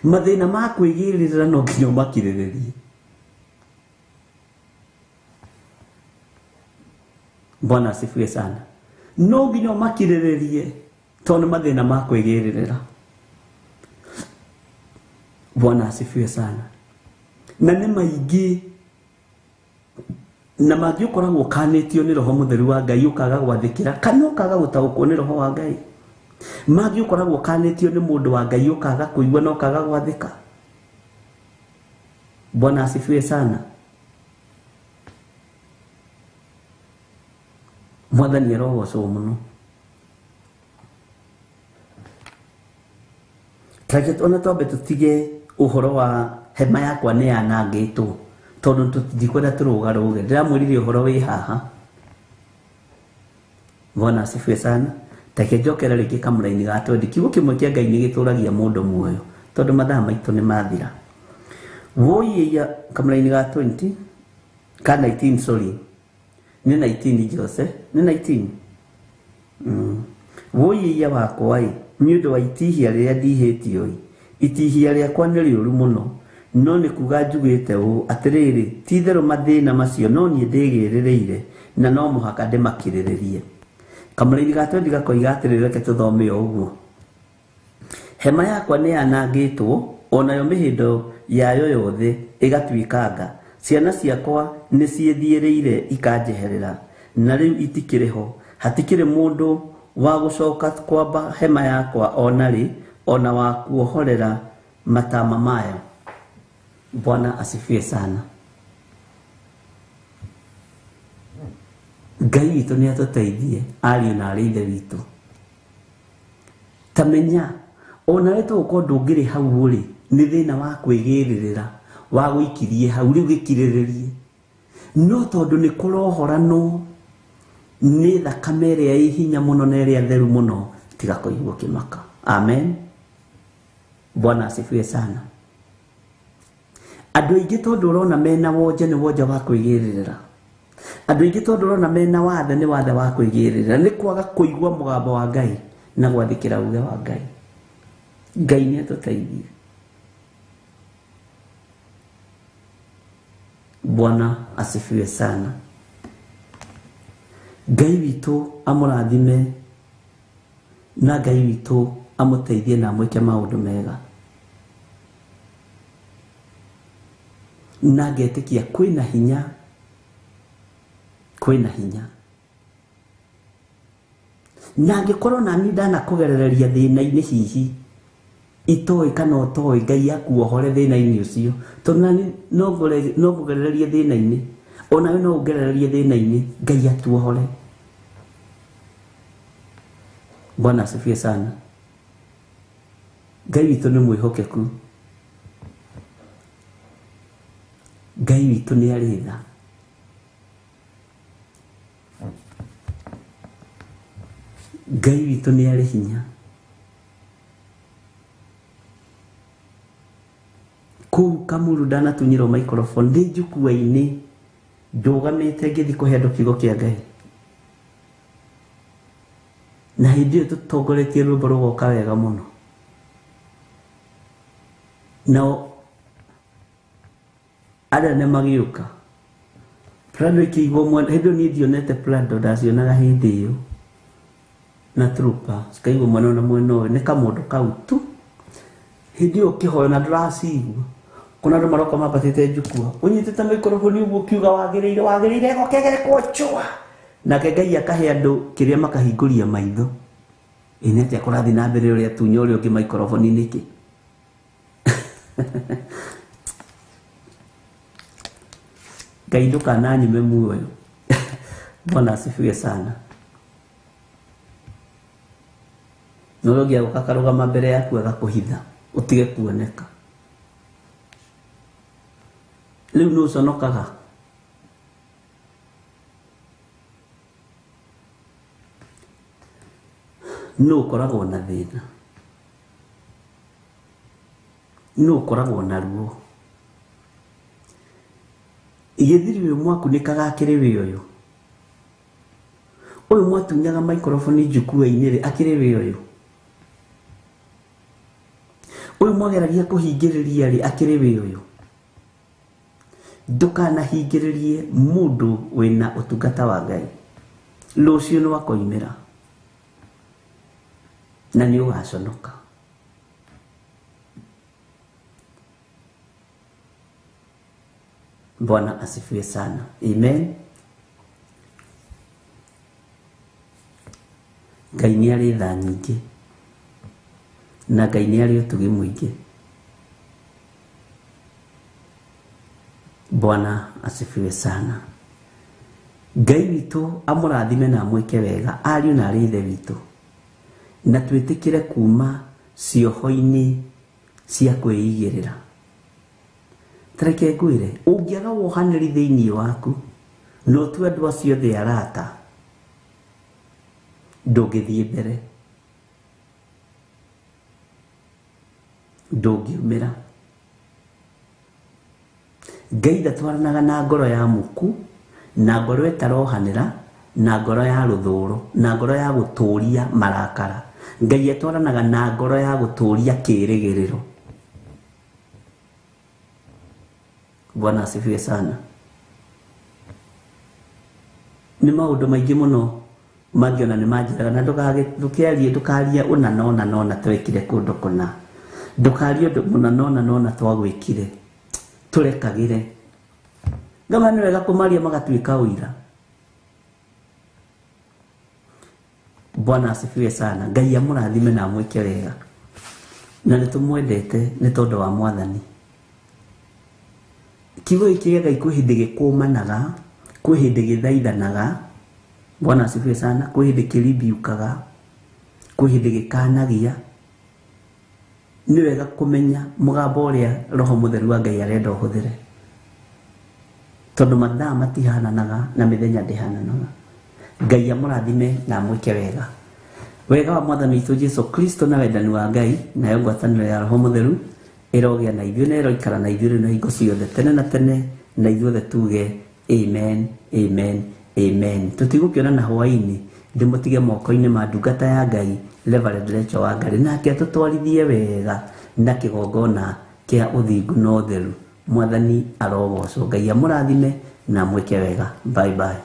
Mathĩna ma kwĩgĩrĩrĩra no nginya ũmakirĩrĩrie. Bwana asifiwe sana. No nginya ũmakirĩrĩrie tondũ nĩ mathĩna ma kwĩgĩrĩrĩra. Bwana asifiwe sana. Na nĩ maingĩ na mangĩ ũkoragwo ũkanĩtio nĩ Roho Mũtheru wa Ngai ũkaga gwathĩkĩra kana ũkaga gũtaũkwo nĩ Roho wa Ngai. Mangĩ ũkoragwo ũkanĩtio nĩ mũndũ wa Ngai ũkaga kũigua na ũkaga gwathĩka. Bwana asifiwe sana. Mwathani arogocwo mũno. Tareke ona twambe tũtige ũhoro wa hema yakwa nĩ yanangĩtwo tondũ tũtindikwenda tũrũgarũge. Ndĩramwĩrire ũhoro wĩ haha. Bwana asifiwe sana. Reke njokere rĩngĩ kamũraini ga twendi. Kiugo kĩmwe kĩa Ngai nĩ gĩtũragia mũndũ muoyo tondũ mathaa maitũ nĩ mathira. Wũiya kamũraini ga 20 ka 19 sorry. Nĩ 19 Jose, nĩ 19. Wũiya wakwa ĩ nĩ ũndũ wa itihia rĩrĩa ndihĩtio ĩ itihia rĩakwa nĩ rĩũru mũno no nĩ kuga njugĩte ũũ atĩrĩrĩ ti itherũ mathĩna macio no niĩ ndĩgĩrĩrĩire na no mũhaka ndĩmakirĩrĩrie. Kamũraini ga twendi gakoiga atĩrĩrĩ, reke tũthome o ũguo. Hema yakwa nĩ yanangĩtwo onayo mĩhĩndo yayo yothe ĩgatuĩkanga. Ciana ciakwa nĩ ciĩthiĩrĩire ikanjeherera na rĩu itikĩrĩ ho. Hatikĩrĩ mũndũ wa gũcoka kwamba hema yakwa ona rĩ ona wa kuohorera matama mayo. Bwana asifiwe sana. Ngai witũ nĩ atũteithie ariũ na arĩ ithe witũ. Ta menya onawe tũgũkorwo ndũngĩrĩ hau rĩ nĩ thĩna wa kwĩgĩrĩrĩra wa gũikirie hau rĩu gĩkirĩrĩrie. No tondũ nĩ kũrohoranwo nĩ thakame ĩrĩa ĩ hinya mũno na ĩrĩa theru mũno tiga kũigua kĩmaka. Amen. Bwana asifiwe sana. Andũ aingĩ tondũ ũrona mena wonje nĩ wonje wa kwĩgĩrĩrĩra. Andũ aingĩ tondũ ũrona mena wathe nĩ wathe wa kwĩgĩrĩrĩra. Nĩ kwaga kũigua mũgambo wa Ngai na gwathĩkĩra uge wa Ngai. Ngai nĩ atũteithie. Bwana asifiwe sana. Ngai witũ amũrathime na Ngai witũ amũteithie na amwĩke maũndũ mega. Na ngetĩkia kwĩna hinya, kwĩna hinya. Na angĩkorwo nani ndanakũgerereria thĩna-inĩ hihi itoĩ kana ũtoĩ Ngai akuohore thĩna-inĩ ũcio tondũ nani no ngũgerererie thĩna-inĩ onawe no ũngerererie thĩna-inĩ Ngai atuohore. Bwana asifiwe sana. Ngai witũ nĩ mwĩhokeku. Ngai witũ nĩ arĩ tha. Ngai witũ nĩ arĩ hinya. Kũu Kamuru ndanatunyĩrwo microphone ndĩ njukua-inĩ ndũgamĩte ngĩthiĩ kũhe andũ kiugo kĩa Ngai. Na hĩndĩ ĩyo tũtongoretie rwĩmbo rũgoka wega mũno. Nao arĩa nĩ magĩũka Prado ĩkĩigwo mwena hĩndĩ ĩyo niĩ ndionete Prado ndacionaga hĩndĩ ĩyo na Trooper cikaigwo mwena na mwena ũyũ nĩ kamũndũ kau tu. Hĩndĩ ĩyo ũkĩhoya na ndũracigua kuna andũ maroka mambatĩte njukua ũnyitĩte microphone ũguo ũkiuga wagĩrĩire wagĩrĩire gũkegekwo chua. Nake Ngai akahe andũ kĩrĩa makahingũria maitho. Ĩ nĩ atĩa kũrathiĩ na mbere ũrĩa tunya ũrĩa ũngĩ microphone nĩkĩ? Ngai ndũkananyime muoyo. Bwana asifiwe sana. No ũrĩa ũngĩ agũka akarũgama mbere yaku agakũhitha ũtige kuoneka. Rĩu nĩ ũconokaga. Nũ ũkoragwo na thĩna? Nũ ũkoragwo na ruo? Gĩthiri ũyũ mwakunĩkaga akĩrĩ wĩ ũyũ. Ũyũ mwatunyaga microphone njukua-inĩ rĩ akĩrĩ wĩ ũyũ. Ũyũ mwageragia kũhingĩrĩria rĩ akĩrĩ wĩ ũyũ. Ndũkanahingĩrĩrie mũndũ wĩna ũtungata wa Ngai. Rũciũ nĩ wakoimĩra. Na nĩ ũgaconoka. Bwana asifiwe sana. Amen. Ngai nĩ arĩ tha nyingĩ na Ngai nĩ arĩ ũtugi mũingĩ. Bwana asifiwe sana. Ngai witũ amũrathime na amwĩke wega ariũ na arĩ ithe witũ, na twĩtĩkĩre kuma cioho-inĩ cia kwĩigĩrĩra. Tareke ngwĩre, ũngĩaga wohanĩri thĩinĩ waku na ũtue andũ acio othe arata, ndũngĩthiĩ mbere, ndũngiumĩra. Ngai ndatwaranaga na ngoro ya muku, na ngoro ĩtarohanĩra, na ngoro ya rũthũro, na ngoro ya gũtũria marakara. Ngai atwaranaga na ngoro ya gũtũria kĩĩrĩgĩrĩro. Bwana asifiwe sana. Nĩ maũndũ maingĩ mũno mangĩona nĩ manjĩraga, na ndũkĩarie, ndũkarie ũna na ũna na ũna twekire kũndũ kũna, ndũkarie ũndũ mũna na ũna na ũna twagwĩkire, tũrekagĩre. Ngama nĩ wega kũmaria magatuĩka ũira. Bwana asifiwe sana. Ngai amũrathime na amwĩke wega, na nĩ tũmwendete nĩ tondũ wa Mwathani. Kiugo gĩkĩ kĩa Ngai kwĩ hĩndĩ gĩkũmanaga, kwĩ hĩndĩ gĩthaithanaga. Bwana asifiwe sana. Kwĩ hĩndĩ kĩrimbiukaga, kwĩ hĩndĩ gĩkanagia. Nĩ wega kũmenya mũgambo ũrĩa Roho Mũtheru wa Ngai arenda ũhũthĩre, tondũ mathaa matihananaga na mĩthenya ndĩhananaga. Ngai amũrathime na amwĩke wega. Wega wa Mwathani witũ Jesu Kristo na wendani wa Ngai nayo ngwatanĩro ya Roho Mũtheru ĩrogĩa na ithuĩ na ĩroikara na ithuĩ rĩu na hingo ciothe tene na tene, na ithuothe tuge amen, amen, amen. Tũtigũkĩonana hwaĩ-inĩ, ndĩmũtige moko-inĩ ma ndungata ya Ngai Reverend Rachel Wangari, nake atũtwarithie wega na kĩgongona kĩa ũthingu na ũtheru. Mwathani arogocwo. Ngai amũrathime na amwĩke wega. Bye bye.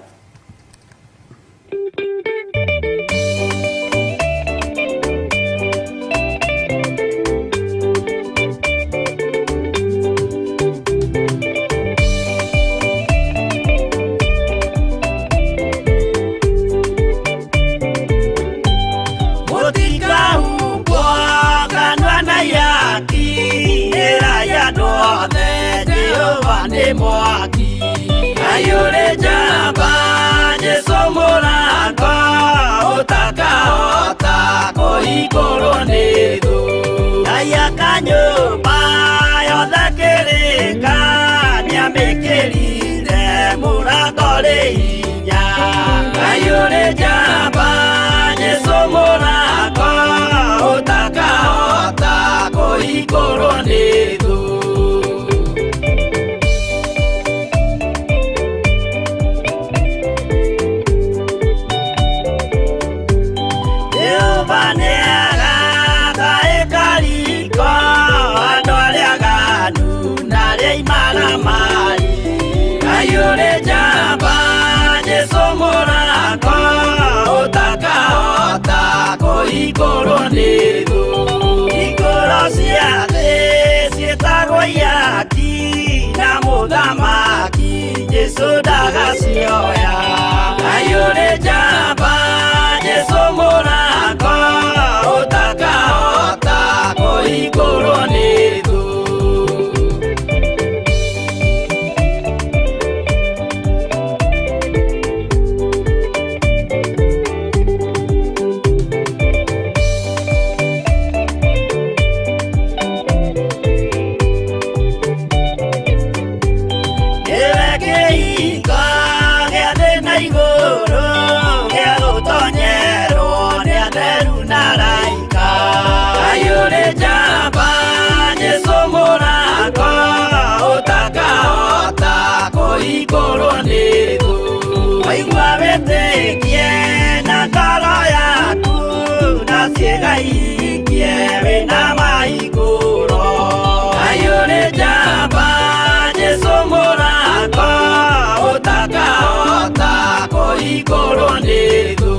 Igoro ni thu.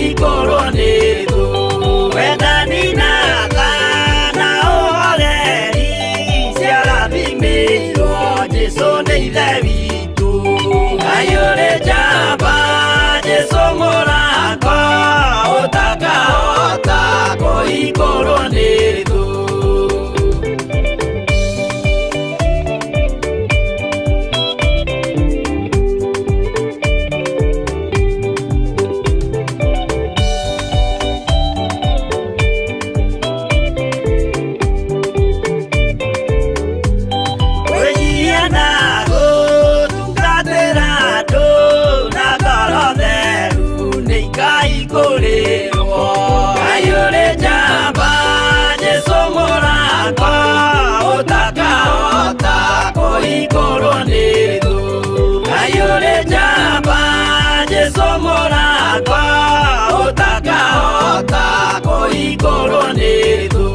kũhingũrwo nĩ thũ wendani na tha na ũhoreri ciarathimĩirwo Jesũ nĩ ithe witũ Ngai ũrĩ njamba Jesũ mũrango ũtakahota kũhingũrwo nĩ thũ. Kwĩnyihia na gũtungatĩra andũ na ngoro theru nĩ ikaihingũrĩrwo Ngai ũrĩ njamba Jesũ mũrango ũtakahota kũhingũrwo nĩ thũ Ngai ũrĩ njamba Jesũ mũrango ũtakahota kũhingũrwo nĩ thũ.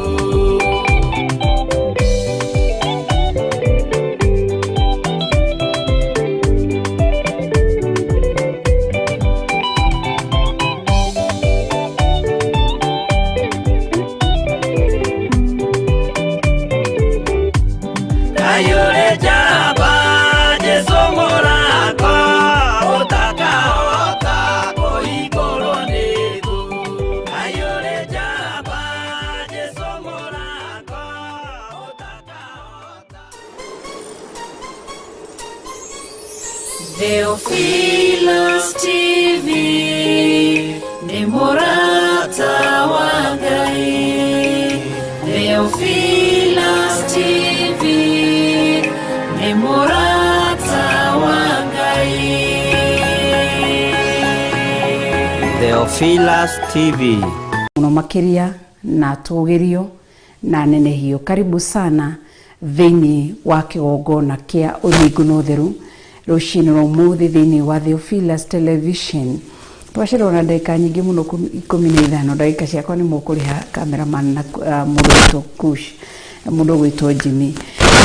Ngai ũrĩ njamba Jesũ mũrango ũtakahota kũhingũrwo nĩ thũ Ngai ũrĩ njamba Jesũ mũrango ũtakahota. Theophilus TV nĩ mũrata wa Ngai. Theophilus TV nĩ mũrata wa Ngai. Theophilus TV. Muno makiria na tũgĩrio na nenehio. Karibu sana thĩinĩ wa kĩgongona kĩa ũthingu na ũtheru rũcinĩ rwa ũmũthĩ thĩinĩ wa Theophilus Television. Twacererwo na ndagĩka nyingĩ mũno 15 ndagĩka ciakwa nĩ mũkũrĩha cameraman na mũndũ ũgwĩtwo Kush mũndũ ũgwĩtwo Jimmy.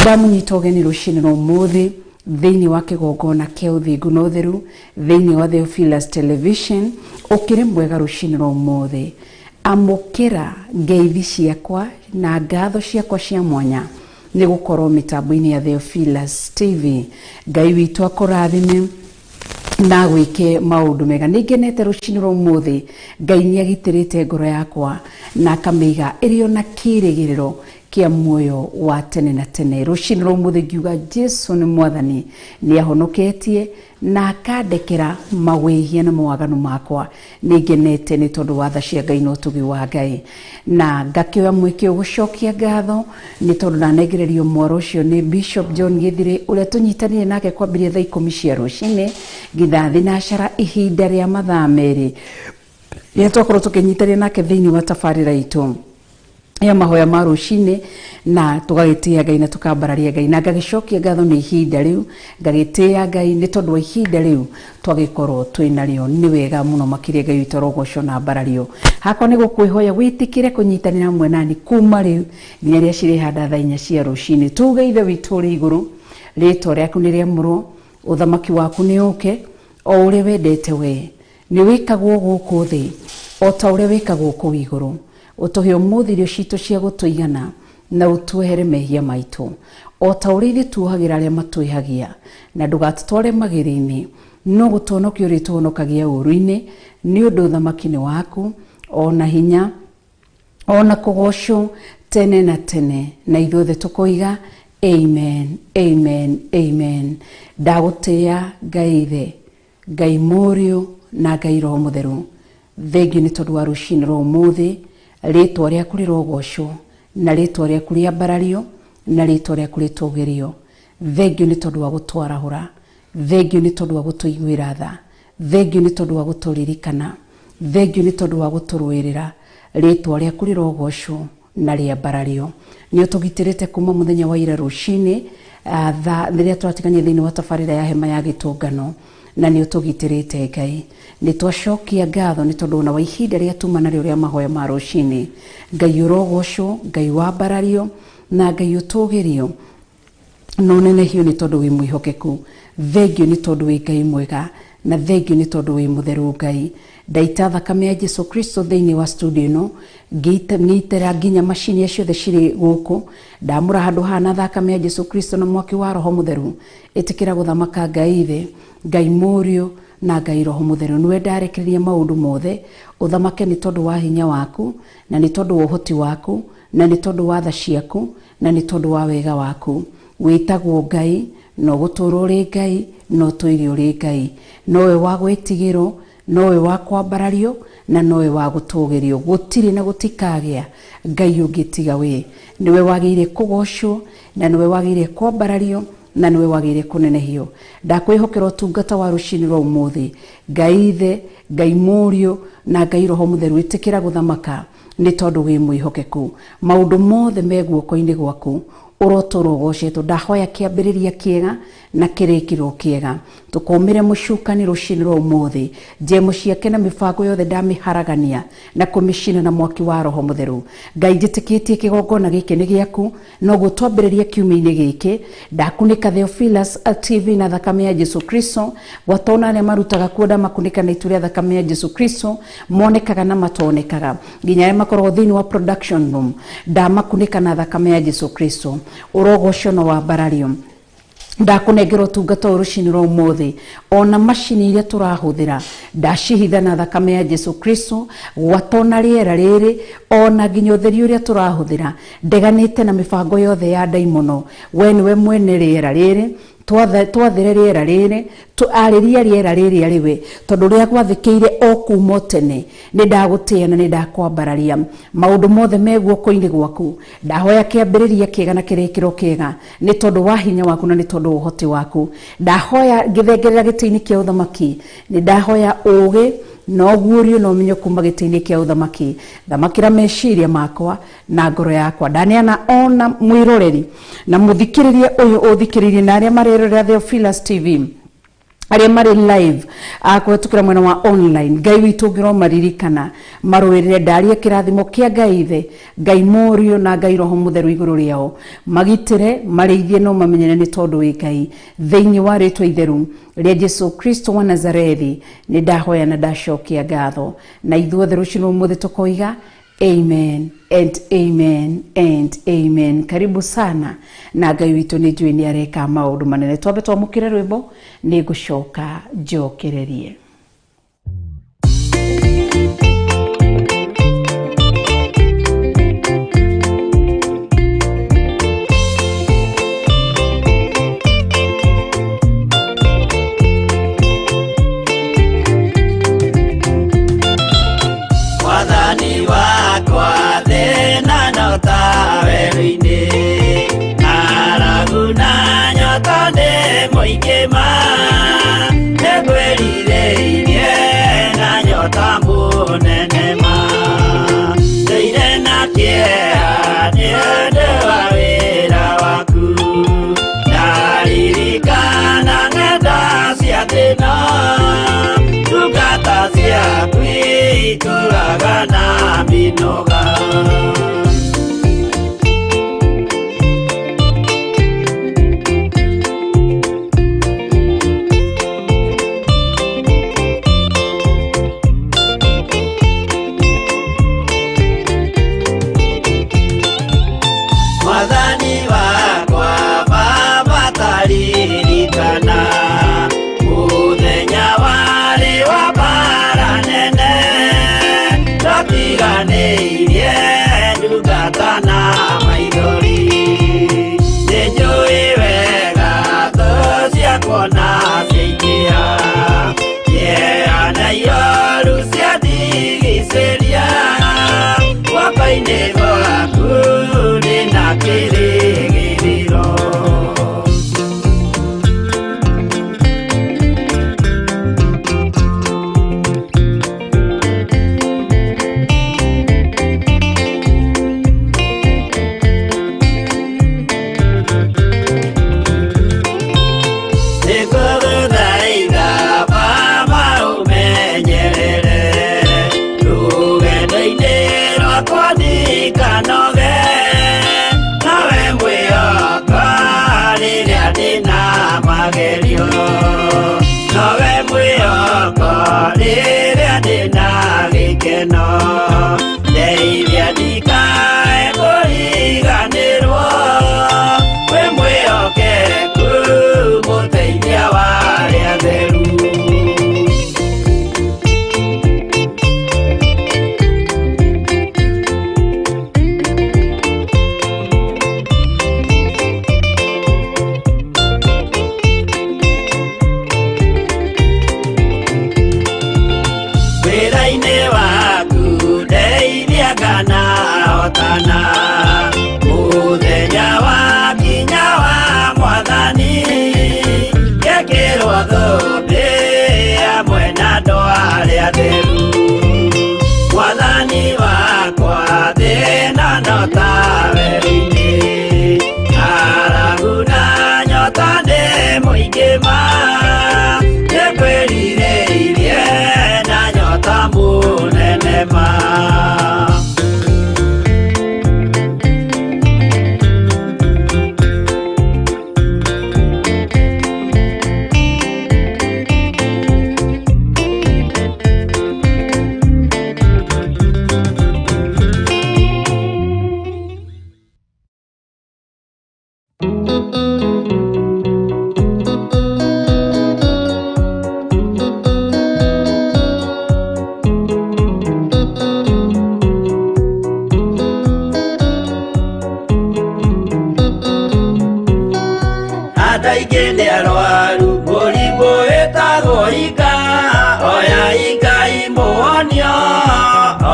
Ndamũnyita ũgeni rũcinĩ rwa ũmũthĩ thĩinĩ wa kĩgongona kĩa ũthingu na ũtheru thĩinĩ wa Theophilus Television. Ũkĩrĩ mwega rũcinĩ rwa ũmũthĩ, amũkĩra ngeithi ciakwa na ngatho ciakwa cia mwanya nĩ gũkorwo mĩtambo-inĩ ya Theophilus TV. Ngai witũ akũrathime na gwĩke maũndũ mega. Nĩ ngenete rũcinĩ rwa ũmũthĩ, Ngai nĩ agitĩrĩte ngoro yakwa na akamĩiga ĩrĩ ona kĩĩrĩgĩrĩro kĩa muoyo wa tene na tene. Rũcinĩ rwa ũmũthĩ ngiuga Jesũ nĩ mwathani, nĩ ahonoketie na akandekera mawĩhia na mawaganu makwa. Nĩ ngenete nĩ tondũ wa tha cia Ngai na ũtugi wa Ngai, na ngakĩoya mweke gũcokia ngatho nĩ tondũ ndanengererio mwaro ũcio nĩ Bishop John Githire ũrĩa tũnyitanire nake kwambĩrĩria thaa 10 cia rũcinĩ nginya thinacara ihinda rĩa mathaa 2 rĩrĩa twakorwo tũkĩnyitanĩra nake thĩinĩ wa tabarĩra itũ ya mahoya ma rũcinĩ, na tũgagĩtĩĩa Ngai na tũkambararia Ngai, na ngagĩcokia ngatho nĩ ihinda rĩu, ngagĩtĩĩa Ngai nĩ tondũ wa ihinda rĩu twagĩkorwo twĩ narĩo. Nĩ wega mũno makĩria Ngai witũ arogocwo na ambarario. Hakwa nĩ gũkwĩhoya wĩtĩkĩre kũnyitanĩra hamwe nani kuma rĩu nginya rĩrĩa cirĩhanda thaa 4 cia rũcinĩ. Tuge Ithe witũ ũrĩ igũrũ, rĩtwa rĩaku nĩ rĩamũrwo, ũthamaki waku nĩ ũke, o ũrĩa wendete we nĩ wĩkagwo gũkũ thĩ o ta ũrĩa wĩkagwo kũu igũrũ. Ũtũhe ũmũthĩ irio citũ cia gũtũigana na ũtuohere mehia maitũ o ta ũrĩa ithuĩ tuohagĩra arĩa matwĩhagia, na ndũgatũtware magĩrĩ-inĩ, no gũtũhonokia ũrĩtũhonokagia ũũru-inĩ, nĩ ũndũ ũthamaki nĩ waku ona hinya ona kũgocwo tene na tene. Na ithuothe tũkoiga amen, amen, amen. Ndagũtĩĩa Ngai Ithe, Ngai Mũriũ na Ngai Roho Mũtheru. Thengiũ nĩ tondũ wa rũcinĩ rwa ũmũthĩ, rĩtwa rĩaku rĩrogocwo na rĩtwa rĩaku rĩambarario na rĩtwa rĩaku rĩtũgĩrio. Thengiũ nĩ tondũ wa gũtwarahũra, thengiũ nĩ tondũ wa gũtũiguĩra tha, thengiũ nĩ tondũ wa gũtũririkana, thengiũ nĩ tondũ wa gũtũrũĩrĩra. Rĩtwa rĩaku rĩrogocwo na rĩambarario. Nĩ ũtũgitĩrĩte kuma mũthenya wa ira rũcinĩ rĩrĩa tũratigania thĩinĩ wa tabarĩra ya hema ya gĩtũngano, na nĩ ũtũgitĩrĩte Ngai. Nĩ twacokia ngatho nĩ tondũ ona wa ihinda rĩa tuma narĩo rĩa mahoya ma rũcinĩ. Ngai ũrogocwo, Ngai wambarario na Ngai ũtũgĩrio na ũnenehio nĩ tondũ wĩ mwĩhokeku. Thengiũ nĩ tondũ wĩ Ngai mwega Na thengio nĩ tondũ wĩ mũtheru Ngai. Ndaita thakame ya Jesu Kristo thĩinĩ wa studio ĩno, ngĩitĩra nginya macini ciothe cirĩ gũkũ. Ndamũra handũ haha na thakame ya Jesu Kristo na mwaki wa Roho Mũtheru. Ĩtĩkĩra gũthamaka Ngai Ithe, Ngai Mũriũ na Ngai Roho Mũtheru. Nĩwe ndarekereria maũndũ mothe ũthamake nĩ tondũ wa hinya waku, na nĩ tondũ wa ũhoti waku, na nĩ tondũ wa tha ciaku, na nĩ tondũ wa wega waku. Wĩtagwo Ngai, no gũtũũra ũrĩ Ngai, no ũtũire ũrĩ Ngai. Nowe wa gwĩtigĩrwo, nowe wa kwambarario, na nowe wa gũtũgĩrio. Gũtirĩ na gũtikagĩa Ngai ũngĩ tiga we. Nĩwe wagĩrĩire kũgocwo, na nĩwe wagĩrĩire kwambarario, na nĩwe wagĩrĩire kũnenehio. Ndakwĩhokera ũtungata wa rũcinĩ rwa ũmũthĩ. Ngai Ithe, Ngai Mũriũ na Ngai Roho Mũtheru, ĩtĩkĩra gũthamaka nĩ tondũ wĩ mwĩhokeku. Maũndũ mothe me guoko-inĩ gwaku, ũrotũũra ũgocetwo. Ndahoya kĩambĩrĩria kĩega na kĩrĩkĩro kĩega. Tũkomĩre mũcukani rũcinĩ rwa ũmũthĩ. Njemo ciake na mĩbango yothe ndamĩharagania na kũmĩcina na mwaki wa Roho Mũtheru. Ngai, njĩtĩkĩtie kĩgongona gĩkĩ nĩ gĩaku, noguo twambĩrĩria kiumia-inĩ gĩkĩ. Ndakunĩka Theophilus TV na thakame ya Jesu Kristo. Gwata ona arĩa marutaga kuo ndamakunĩka na itu rĩa thakame ya Jesu Kristo, monekaga na matonekaga, nginya arĩa makoragwo thĩinĩ wa production room, ndamakunĩka na thakame ya Jesu Kristo. Ũrogocwo na wambarario. Ndakũnengera ũtungata ũyũ rũcinĩ rwa ũmũthĩ, ona macini iria tũrahũthĩra ndacihitha na thakame ya Jesu Kristo. Gwata ona rĩera rĩrĩ, ona nginya ũtheri ũrĩa tũrahũthĩra, ndeganĩte na mĩbango yothe ya ndaimono. We nĩwe mwene rĩera rĩrĩ, twathĩre rĩera rĩrĩ, arĩria rĩera rĩrĩ arĩ we, tondũ rĩa gwathĩkĩire o kuma tene. Nĩ ndagũtĩĩa na nĩ ndakwambararia. Maũndũ mothe me guoko-inĩ gwaku. Ndahoya kĩambĩrĩria kĩega na kĩrĩkĩro kĩega nĩ tondũ wa hinya waku na nĩ tondũ wa ũhoti waku. Ndahoya ngĩthengerera gĩtĩ-inĩ kĩa ũthamaki, nĩ ndahoya ũũgĩ na ũguũrio na ũmenyo kuma gĩtĩ-inĩ kĩa ũthamaki. Thamakĩra meciria makwa na ngoro yakwa. Ndaneana ona mwĩroreri na mũthikĩrĩria ũyũ ũthikĩrĩirie na arĩa marerorera Theophilus TV, arĩa marĩ live kũhetũkĩra mwena wa online. Ngai witũ ũngĩromaririkana marũĩrĩre. Ndaria kĩrathimo kĩa Ngai Ithe, Ngai Mũriũ na Ngai Roho Mũtheru igũrũ rĩao, magitĩre, marĩithie no mamenyere nĩ tondũ wĩ Ngai. Thĩinĩ wa rĩtwa itheru rĩa Jesu Kristo wa Nazarethi nĩ ndahoya na ndacokia ngatho, na ithuothe rũcinĩ ũmũthĩ tũkoiga amen and amen and amen. Karibu sana, na Ngai witũ nĩ njũĩ nĩ areka maũndũ manene. Twambe twamũkĩre rwĩmbo, nĩ ngũcoka njokererie. Mwathani wakwa, thĩna no ta werũ-inĩ, ng'aragu na nyota nĩ mũingĩ ma, nĩngwĩrirĩirie na nyota mũnene ma. Ndũire na kĩeha nĩ ũndũ wa wĩra waku, ndaririkana ng'enda cia thĩna, ndungata ciaku itũraga na mĩnoga. Mwathani wakwa, Baba, taririkana mũthenya warĩ wa mbara nene, ndatiganĩirie ndungata na maithori. Nĩnjũĩ wega thũ ciakwa ciaingĩha, kĩeha na ioru ciandigicĩria, guoko-inĩ gwaku ndĩna kĩrĩgĩrĩro. Nĩngũgũthaitha Baba ũmenyerere rũgendo-inĩ rwakwa. kana Mũthenya wa kinya wa mwathani Gekĩrwo thũmbĩ hamwe na andũ arĩa atheru Mwathani wakwa thĩna no ta werũ-inĩ Ng'aragu na nyota nĩ mũingĩ ma Nĩngwĩrirĩirie na nyota mũnene ma. Andũ aingĩ nĩ arwaru mũrimũ wĩtagwo ika oya Ngai mũhonio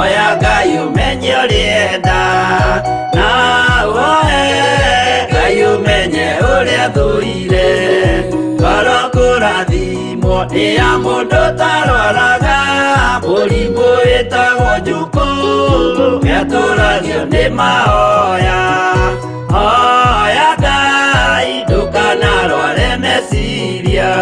oya Ngai ũmenye ũrĩa na woe Ngai ũmenye ũrĩa thũire ngoro kũrathimwo nĩ ya mũndũ ũtarwaraga mũrimũ wĩtagwo njukũ nĩatũragio nĩ mahoya hoya Ngai ndũkanarware meciria.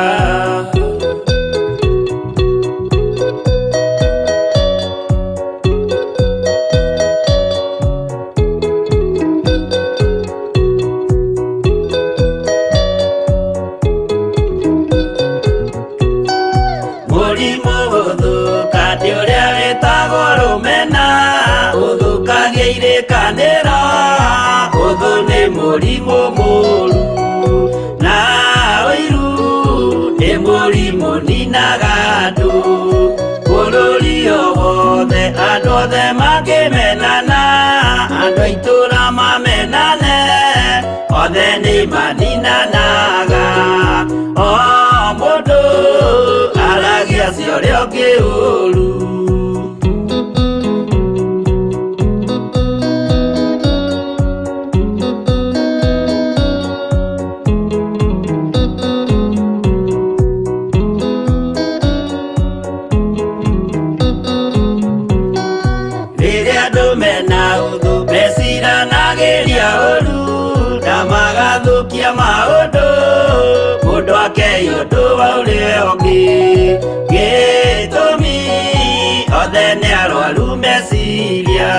Mũrimũ gũthũka nĩ ũrĩa wĩtagwo rũmena ũthũkagia irĩkanĩro ũthũ nĩ mũrimũ mũru na ũiru nĩ mũrimũ ninaga andũ bũrũri o wothe andũ othe mangĩmenana andũ a itũũra mamenane othe nĩ maninanaga o mũndũ aragia cia ũrĩa ũngĩ ũru. Rĩrĩa andũ mena ũthũ meciranagĩria ũru na magathũkia maũndũ mũndũ akei ũndũ wa ũrĩa ũngĩ gĩtũmi othe nĩ arwaru meciria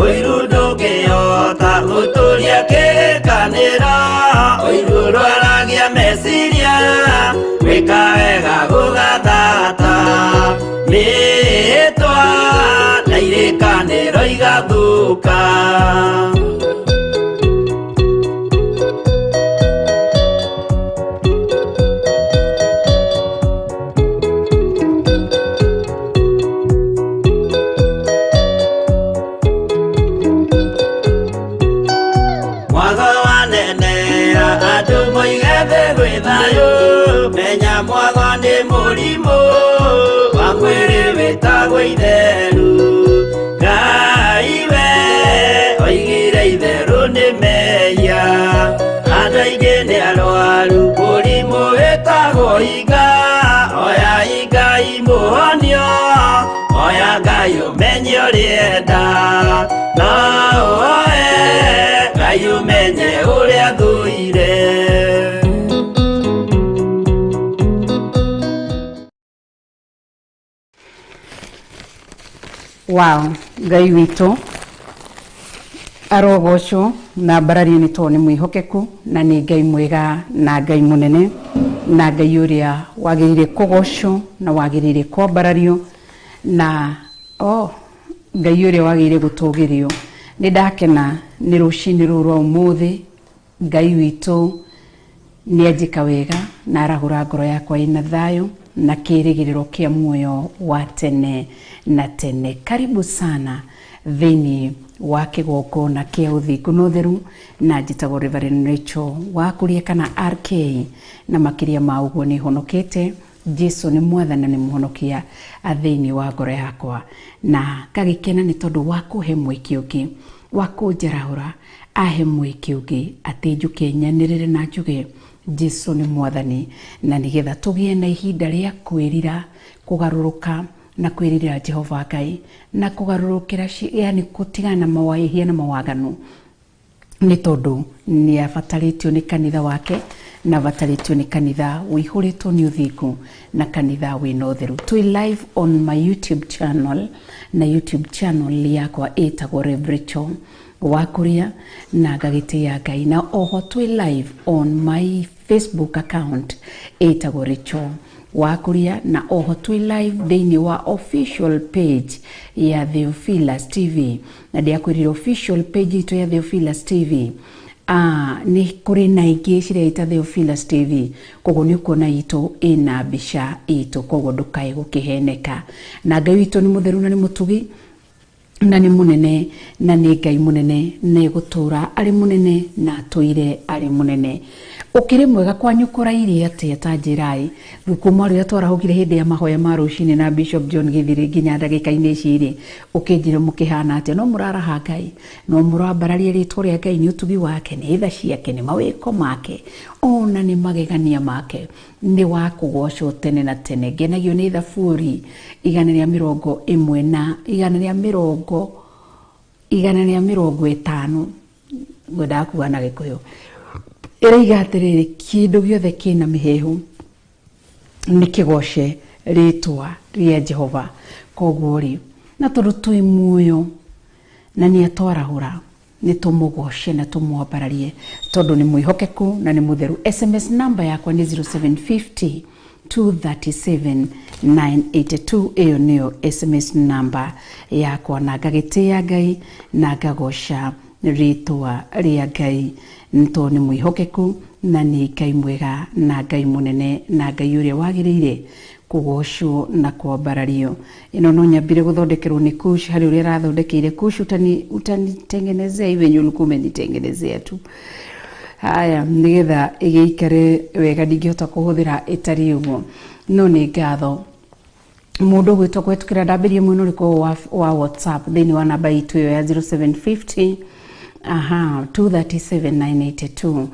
ũiru ndũngĩhota gũtũria kĩrĩkanĩro ũiru ũrwaragia meciria gwĩka wega gũgathata mĩĩtwa na irĩkanĩro igathũka. Mwago wanenea andũ moige thĩ gwĩ thayũ menya mwago nĩ mũrimũ wa mwĩrĩ wĩtagwo itheru Ngai we oigire itherũ nĩ mehia andũ aingĩ nĩ arwaru mũrimũ wĩtagwo iga oya Ngai mũhonio oya Ngai ũmenye ũrĩa enda na woe Ngai ũmenye ũrĩa thũire. Wow, Ngai witũ arogocwo na mbarario nĩ tondũ nĩ mwĩhokeku na nĩ Ngai mwega na Ngai mũnene na Ngai ũrĩa wagĩrĩire kũgocwo na wagĩrĩire kwambarario na Ngai ũrĩa wagĩrĩire gũtũgĩrio. Nĩ ndakena nĩ rũcinĩ rũrũ rwa ũmũthĩ Ngai witũ nĩ anjĩka wega na arahũra ngoro yakwa ĩna thayũ na kĩrĩgĩrĩro kĩa muoyo wa tene na tene. Karibu sana thĩinĩ wa kĩgongona kĩa ũthingu na ũtheru na njĩtagwo Reverend Rachel wa Kuria kana RK na makĩria ma ũguo nĩ honokete Jesu nĩ mwathani na nĩ mũhonokia thĩinĩ wa ngoro yakwa na ngagĩkena nĩ tondũ wa kũhe mweke ũngĩ wa kũnjarahũra ahe mweke ũngĩ atĩ njũke nyanĩrĩre na njuge Jesu nĩ mwathani, na nĩgetha tũgĩe na ihinda rĩa kwĩrira, kũgarũrũka na kwĩrirĩra Jehova Ngai na kũgarũrũkĩra, yani gũtigana na mawahia na mawaganu, nĩ tondũ nĩ abatarĩtio nĩ kanitha wake na abatarĩtio nĩ kanitha wĩihũrĩtwo nĩ ũthingu na kanitha wĩna ũtheru. Twĩ live on my YouTube channel, na YouTube channel yakwa ĩtagwo Rev Rachel Wakuria na ngagĩtĩĩa Ngai, na oho twĩ live on my Facebook account ĩtagwo Rachel Wakuria, na oho twĩ live thĩinĩ wa official page ya Theophilus TV, na ndĩakwĩrire official page itũ ya Theophilus TV nĩ kũrĩ na ingĩ cireita Theophilus TV, koguo nĩ ũkuona itũ ĩna mbica itũ, koguo ndũkae gũkĩheneka. Na Ngai witũ nĩ mũtheru na nĩ mũtugi na nĩ mũnene na nĩ Ngai mũnene, na egũtũra arĩ mũnene na atũire arĩ mũnene. Ũkĩrĩ mwega kwanyu kũrairie atĩa? Ta njĩrai kuma rĩrĩa twarahũkire hĩndĩ ya mahoya ma rũcinĩ na Bishop John Githiri nginya ndagĩka-inĩ ici rĩ, ũkĩnjĩre mũkĩhana atĩa? No mũraraha Ngai, no mũrambararia rĩtwa rĩa Ngai nĩ ũtugi wake, nĩ tha ciake, nĩ mawĩko make, ona nĩ magegania make, nĩ wa kũgocwo tene na tene. Ngenagio nĩ thaburi 111 na 150, ngwendaga kuga na Gĩkũyũ ĩraiga atĩrĩrĩ, kĩndũ gĩothe kĩna mĩhehu nĩ kĩgoce rĩtwa rĩa Jehova. Koguo rĩ, na tondũ twĩ muoyo na nĩ atwarahũra, nĩ tũmũgoce na tũmwambararie tondũ nĩ mwĩhokeku na nĩ mũtheru. SMS namba yakwa nĩ 0750 237 982, ĩyo nĩyo SMS namba yakwa, na ngagĩtĩĩa Ngai na ngagoca rĩtwa rĩa Ngai tondũ nĩ mwĩhokeku na nĩ Ngai mwega na Ngai mũnene na Ngai ũrĩa wagĩrĩire kũgocwo na kwambarario. Ĩno no nyambire gũthondekerwo nĩ Kush, harĩ ũrĩa arathondekeire Kush, utanitengenezea iwe venye ulikuwa umenitengenezea tu. Haya, nĩgetha ĩgĩikare wega, ndingĩhota kũhũthĩra ĩtariĩ ũguo, no nĩ ngatho mũndũ ũgwĩtwo kũhetũkĩra ndambĩrie mwena ũrĩkũ wa WhatsApp thĩinĩ wa namba itũ ĩyo ya 0750 237 982.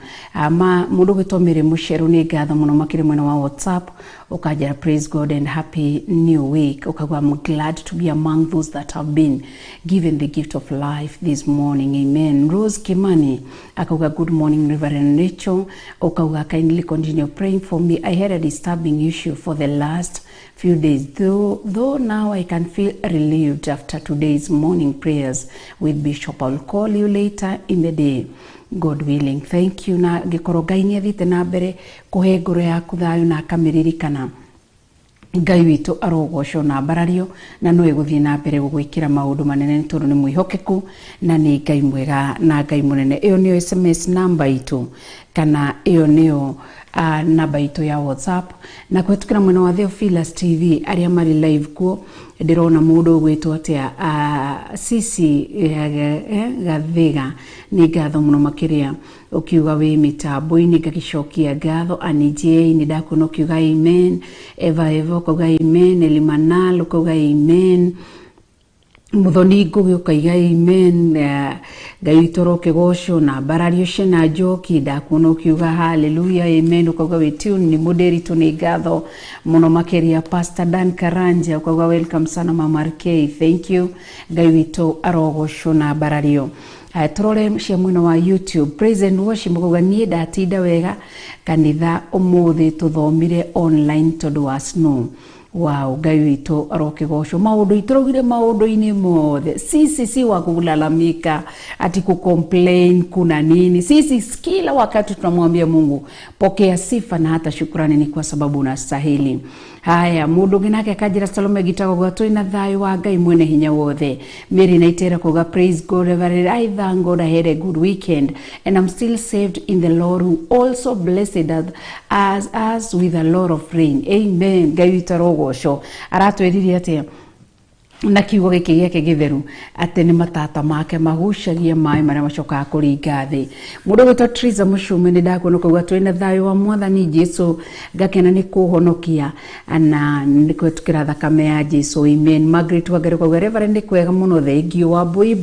Ma mũndũ ũgwĩtwo Mary Mũceru, nĩ ngatho mũno makĩria mwena wa WhatsApp, ũkanjĩra praise God and happy new week, ũkauga I'm glad to be among those that have been given the gift of life this morning, amen. Rose Kimani akauga good morning Reverend Rachel, ũkauga kindly continue praying for me, I had a disturbing issue for the last few days, though now I can feel relieved after today's morning prayers with Bishop. I'll call you later in the day, God willing. Thank you. Na ngĩkorwo Ngai nĩ athiĩte na mbere kũhe ngoro yaku thayũ na akamĩririkana, Ngai witũ arogocwo na ambarario, na no ĩgũthiĩ na mbere gũgwĩkĩra maũndũ manene nĩ tondũ nĩ mwĩhokeku na nĩ Ngai mwega na Ngai mũnene. Ĩyo nĩyo SMS namba itũ, kana ĩyo nĩyo namba itũ ya WhatsApp. Na kũhetũkĩra mwena wa Theophilus TV arĩa marĩ live kuo, ndĩrona mũndũ ũgwĩtwo atĩa, Sisi Gathiga, nĩ ngatho mũno makĩria ũkiuga wĩ mĩtambo-inĩ, ngagĩcokia ngatho. Annie J, nĩ ndakuona ũkiuga amen. Eva Eva ũkauga amen. Elimanal ũkauga amen. Muthoni Ngugi ũkaiga amen. Ngai witũ arokĩgocwo na mbarario Shena Njoki, ndakuona ũkiuga hallelujah amen, ũkauga wĩ tune nĩ mũndĩritũ, nĩ ngatho mũno makĩria. Pastor Dan Karanja ũkauga welcome sana Mama RK, thank you. Ngai witũ arogocwo na mbarario. Tũrore cia mwena wa YouTube, praise and worship ũkauga niĩ ndatinda wega kanitha ũmũthĩ, tũthomire online tondũ wa snow. Wow, Ngai witũ arokĩgocwo. Maũndũ itũraugire maũndũ-inĩ mothe, sisi si wa kulalamika ati kucomplain kuna nini. Sisi kila wakati tunamwambia Mungu pokea sifa na hata shukrani, ni kwa sababu unastahili. Haya, mũndũ ũngĩ nake akanjĩra Salome Gitago gwa twĩna thayũ wa Ngai mwene hinya wothe. Mary Naitera kuga praise God, Reverend, I thank God I had a good weekend and I'm still saved in the Lord who also blessed us with a lot of rain, amen. Ngai witũ arogocwo. Aratwĩrire atĩa? Na kiugo gĩkĩ gĩake gĩtheru atĩ nĩ matata make magucagia maĩ marĩa macokaga kũringa thĩ. Mũndũ ũgwĩtwo Triza Mũcume, nĩ ndakuona ũkauga twĩna thayũ wa Mwathani Jesu, ngakena nĩ kũhonokia na nĩ kũhetũkĩra thakame ya Jesu, amen. Margaret Wangari ũkauga, "Reverend, nĩ kwega mũno, thengiũ." Wa Mbũi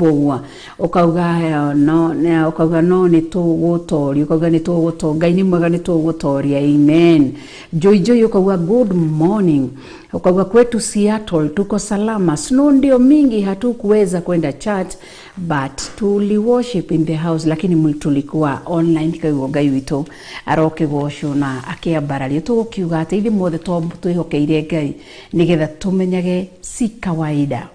ũkauga no, ũkauga no nĩ tũgũtoria, ũkauga nĩ tũgũtoria, Ngai nĩ mwega, nĩ tũgũtoria, amen. Joy Joy ũkauga, "Good morning," ukauga, "Kwetu Seattle tuko salama, snow ndio mingi, hatukuweza kwenda church but tuli worship in the house," lakini tulikuwa online. Koguo Ngai witũ arokĩgocwo na akĩambarario. Tũgũkiuga atĩ ithuĩ mothe twĩhokeire Ngai nĩgetha tũmenyage si kawaida,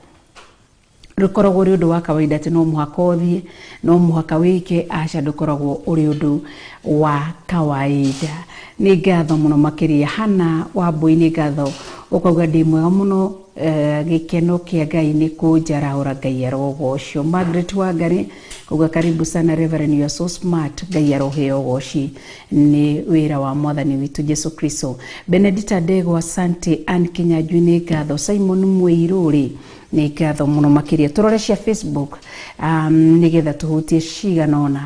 ndũkoragwo ũrĩ ũndũ wa kawaida atĩ no mũhaka ũthiĩ, no mũhaka wĩke. Aca, ndũkoragwo ũrĩ ũndũ wa kawaida. Nĩ ngatho mũno makĩria. Hana Wambui, nĩ ngatho, ũkauga, "Ndĩ mwega mũno, gĩkeno kĩa Ngai nĩ kũnjarahũra, Ngai arogocwo." Margaret Wangari uga, "Karibu sana Reverend, you are so smart, Ngai aroheo ũgoci nĩ wĩra wa Mwathani witũ Jesu Kristo." Benedita Ndegwa, asante. Ann Kinyanjui, nĩ ngatho. Simon Mwĩirũrĩ, nĩ ngatho mũno makĩria. Tũrore cia Facebook nĩgetha tũhutie cigana ũna.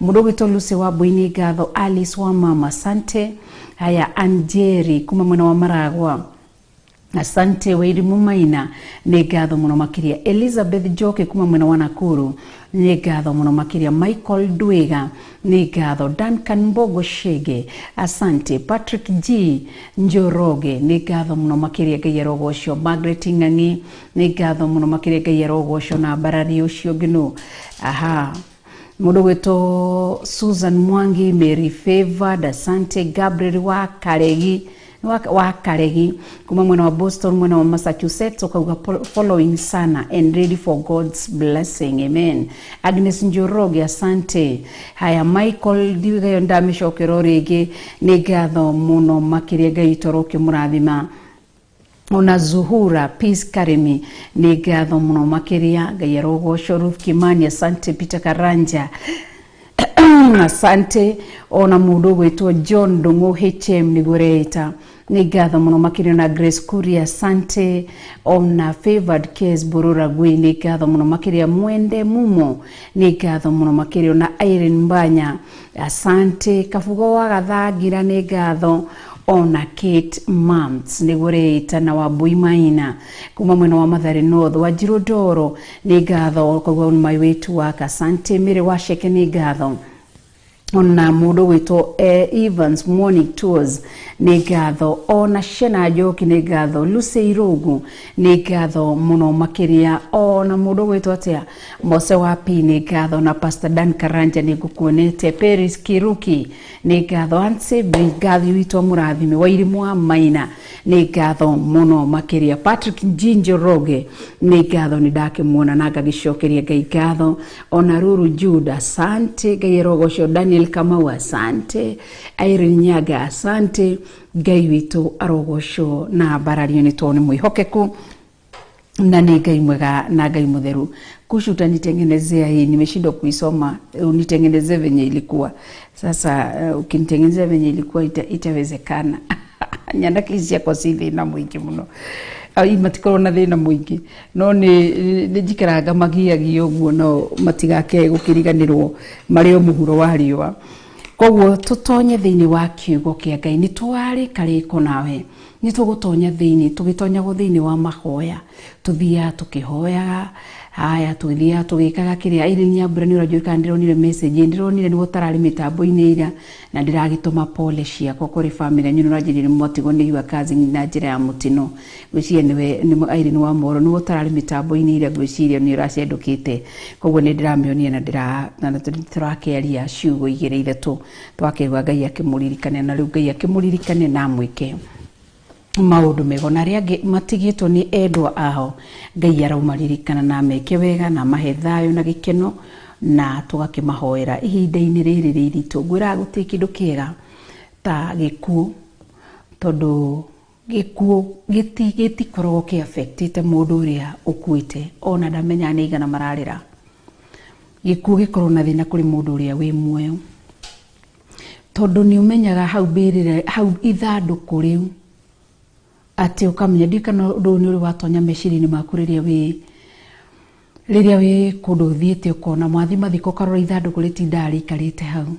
Mũndũ ũgwĩtwo Lucy Wambui, nĩ ngatho. Alice wa mama, asante. Haya, Anjeri kuma mwena wa Maragwa, asante. Wairimu Maina, nĩ ngatho mũno makĩria. Elizabeth Njoki kuma mwena wa Nakuru, nĩ ngatho mũno makĩria. Michael Ndwiga, nĩ ngatho. Duncan Mbogo Shege, asante. Patrick G Njoroge, nĩ ngatho mũno makĩria, Ngai arogocwo. Margaret Ng'ang'i, nĩ ngatho mũno makĩria, Ngai arogocwo na mbarari ũcio ũngĩ nũ. Aha, mũndũ gwĩtwo Susan Mwangi, Mary Favored, asante. Gabriel wa Karegi, wa Karegi kuma mwena wa Boston, mwena wa Massachusetts, ukauga, "Following sana and ready for God's blessing, amen." Agnes Njoroge, asante. Haya, Michael Ndigayo, ndamĩcokera rĩngĩ, nĩ ngatho mũno makĩria, Ngai toro ũkĩmũrathima. Ona Zuhura Peace Karimi, nĩ ngatho mũno makĩria, Ngai arogocwo. Ruth Kimani, asante. Peter Karanja, asante. Ona mũndũ ũgwĩtwo John Ndung'u HM nĩguo reita, nĩ ngatho mũno makĩria. Na Grace Kuria, asante. Ona Favored Case Burura Gui, nĩ ngatho mũno makĩria. Mwende Mumo, nĩ ngatho mũno makĩria. Ona Irene Mbanya, asante. Kabugo wa Gathangira, nĩ ngatho. Ona Kate Mams nĩguo reita, na Wambui Maina kuma mwena wa Mathare North, Wanjiru Ndoro, nĩ ngatho, koguo on my way to work, asante. Mĩrĩ wa Ceke, nĩ ngatho. Ona mũndũ gwĩtwo Evans Morning Tours, nĩ ngatho. Ona Shena Njoki, nĩ ngatho. Lucy Irũngũ, nĩ ngatho mũno makĩria. Ona mũndũ gwĩtwo atĩa, Mose wa P, nĩ ngatho. Na Pastor Dan Karanja, nĩ ngũkuonete. Paris Kiruki, nĩ ngatho. Anse Ngathi witũ mũrathime. Wairimũ wa Maina, nĩ ngatho mũno makĩria. Patrick Njoroge, nĩ ngatho, nĩ ndakĩmuona na ngagĩcokeria Ngai ngatho. Ona Ruru Jude, asante, Ngai arogocwo. Daniel Kamau, asante. Irene Nyaga, asante. Ngai witũ arogocwo na mbarario nĩ tondũ nĩ mwĩhokeku na nĩ Ngai mwega na Ngai mũtheru. Kushu, utanitengenezea hii, nimeshindwa kuisoma, unitengenezee venye ilikuwa. Sasa ukinitengenezea venye ilikuwa itawezekana. Nyanake ici ciakwa ci thĩna mũingĩ mũno. Ai, matikorwo na thĩna mũingĩ, no nĩ njikaraga magiagia ũguo no matigake gũkĩriganĩrwo marĩ o mũhuro wa riũa. Koguo tũtonye thĩinĩ wa kiugo kĩa Ngai, nĩ twarĩka rĩko nawe, nĩ tũgũtonya thĩinĩ, tũgĩtonyagwo thĩinĩ wa mahoya, tũthiaga tũkĩhoyaga. Haya, tũgĩthiaga tũgĩkaga kĩrĩa. Irene Nyambura, nĩ ũranjũĩ kana ndĩronire message, ndĩronire nĩguo ũtararĩ mĩtambo-inĩ ira, na ndĩragĩtũma pole ciakwa kũrĩ family yanyu. Nĩ ũranjĩrire mwatigwo nĩ yua cousin na njĩra ya mũtino. Ngwĩciria nĩwe nĩ Irene wa Moro, nĩwe ũtararĩ mĩtambo-inĩ ira, ngwĩciria nĩ ũracendũkĩte. Koguo nĩ ndĩramĩonire na tũrakĩaria ciugo igĩrĩ ithatũ, twakĩigua Ngai akĩmũririkane, na rĩu Ngai akĩmũririkane na amwĩke maũndũ mega, na arĩa angĩ matigĩtwo nĩ endwa ao, Ngai araumaririkana na meke wega na mahe thayũ na gĩkeno, na tũgakĩmahoera ihinda-inĩ rĩrĩ rĩritũ. Ngwĩraga gũtirĩ kĩndũ kĩega ta gĩkuũ, tondũ gĩkuũ gĩtikoragwo kĩ affectĩte mũndũ ũrĩa ũkuĩte, ona ndamenyaga nĩ igana mararĩra. Gĩkuũ gĩkoragwo na thĩna kũrĩ mũndũ ũrĩa wĩ muoyo, tondũ nĩ ũmenyaga hau mbĩrĩra, hau ithandũkũ rĩu, atĩ Atĩ ũkamenya ndiũĩ kana ũndũ ũyũ nĩ ũrĩ watonya meciria-inĩ maku rĩrĩa wĩ kũndũ ũthiĩte ũkona mwathi mathiko ũkarora ithandũkũ rĩtindaga rĩikarĩte hau.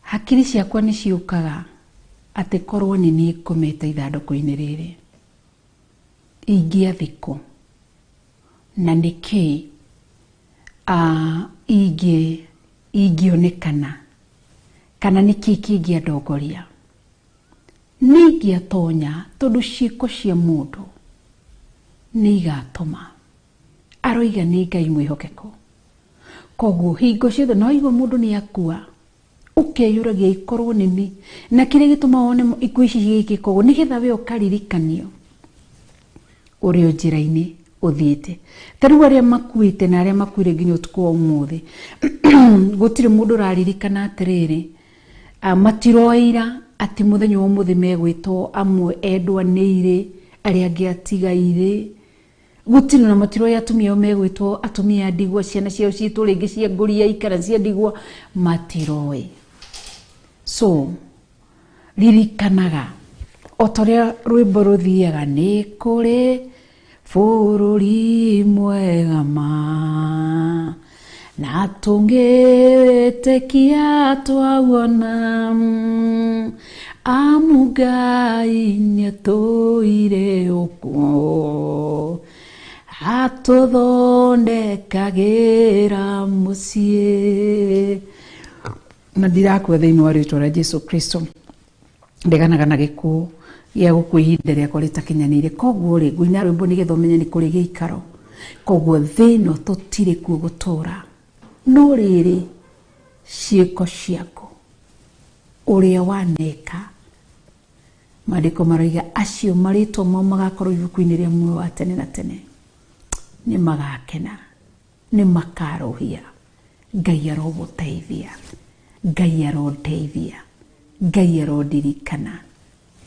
Hakiri ciakwa nĩ ciũkaga atĩ korwo nĩ niĩ ngomete ithandũkũ-inĩ rĩrĩ ingĩathikwo na nĩkĩ ingĩonekana kana nĩkĩ kĩngĩandongoria. Nĩ ingĩatonya tondũ ciĩko cia mũndũ nĩ igatũma aroiga nĩ Ngai mwĩhokeku. Koguo hingo ciothe no igua mũndũ nĩ akua ũkeyũragia ikorwo nĩ niĩ, na kĩrĩa gĩtũmaga wone ikuũ ici cigĩkĩka ũguo nĩgetha we ũkaririkanio ũrĩ o njĩra-inĩ ũthiĩte. Ta rĩu arĩa makuĩte na arĩa makuire nginya ũtukũ wa ũmũthĩ gũtirĩ mũndũ ũraririkana atĩrĩrĩ, matiroira atĩ mũthenya wa ũmũthĩ megwĩtwo amwe endwa nĩ irĩ, arĩa angĩ atigairĩ. Gũtirĩ na matiroĩ atumia ao megwĩtwo atumia a ndigwa, ciana ciao ciĩtwo rĩngĩ cia ngũriai kana cia ndigwa, matiroĩ. So ririkanaga o ta ũrĩa rwĩmbo rũthiaga, nĩ kũrĩ bũrũri mwega ma na tũngĩwĩtĩkia twawona, amu Ngai nĩatũire ũkuo atũthondekagĩra mũciĩ. Na ndirakua thĩinĩ wa rĩtwa rĩa Jesu Kristo, ndeganaga na gĩkuũ gĩa gũkua ihinda rĩakwa rĩtakinyanĩire. Koguo rĩ, ngũina rwĩmbo nĩgetha ũmenye nĩ kũrĩ gĩikaro. Koguo thĩ ĩno tũtirĩ kuo gũtũra, no rĩrĩ ciĩko ciaku ũrĩa waneka, maandĩko maroiga acio marĩtwa mao magakorwo ibuku-inĩ rĩa muoyo wa tene na tene nĩ magakena, nĩ makarũhia. Ngai arogũteithia, Ngai arondeithia, Ngai arondirikana,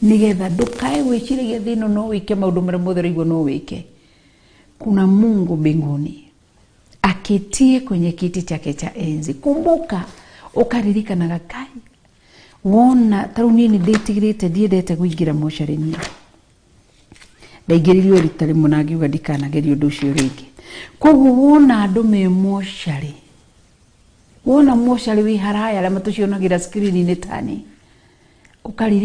nĩgetha ndũkae gwĩciragia thĩ ĩno no wĩke maũndũ marĩa mothe ũraigua no wĩke. Kuna Mungu mbinguni aketie kwenye kiti chake cha enzi. Kumbuka ũkaririkanaga Ngai wona ta rĩu niĩ nĩ ndĩtigĩrĩte ndiendete kũingĩra mocarĩ-inĩ. Ndaingĩririo rita rĩmwe na ngiuga ndikanagerie ũndũ ũcio rĩngĩ. Koguo wona andũ me mocarĩ, wona mocarĩ wĩ haraya arĩa matũcionagĩra screen-inĩ tani, ũkaririkana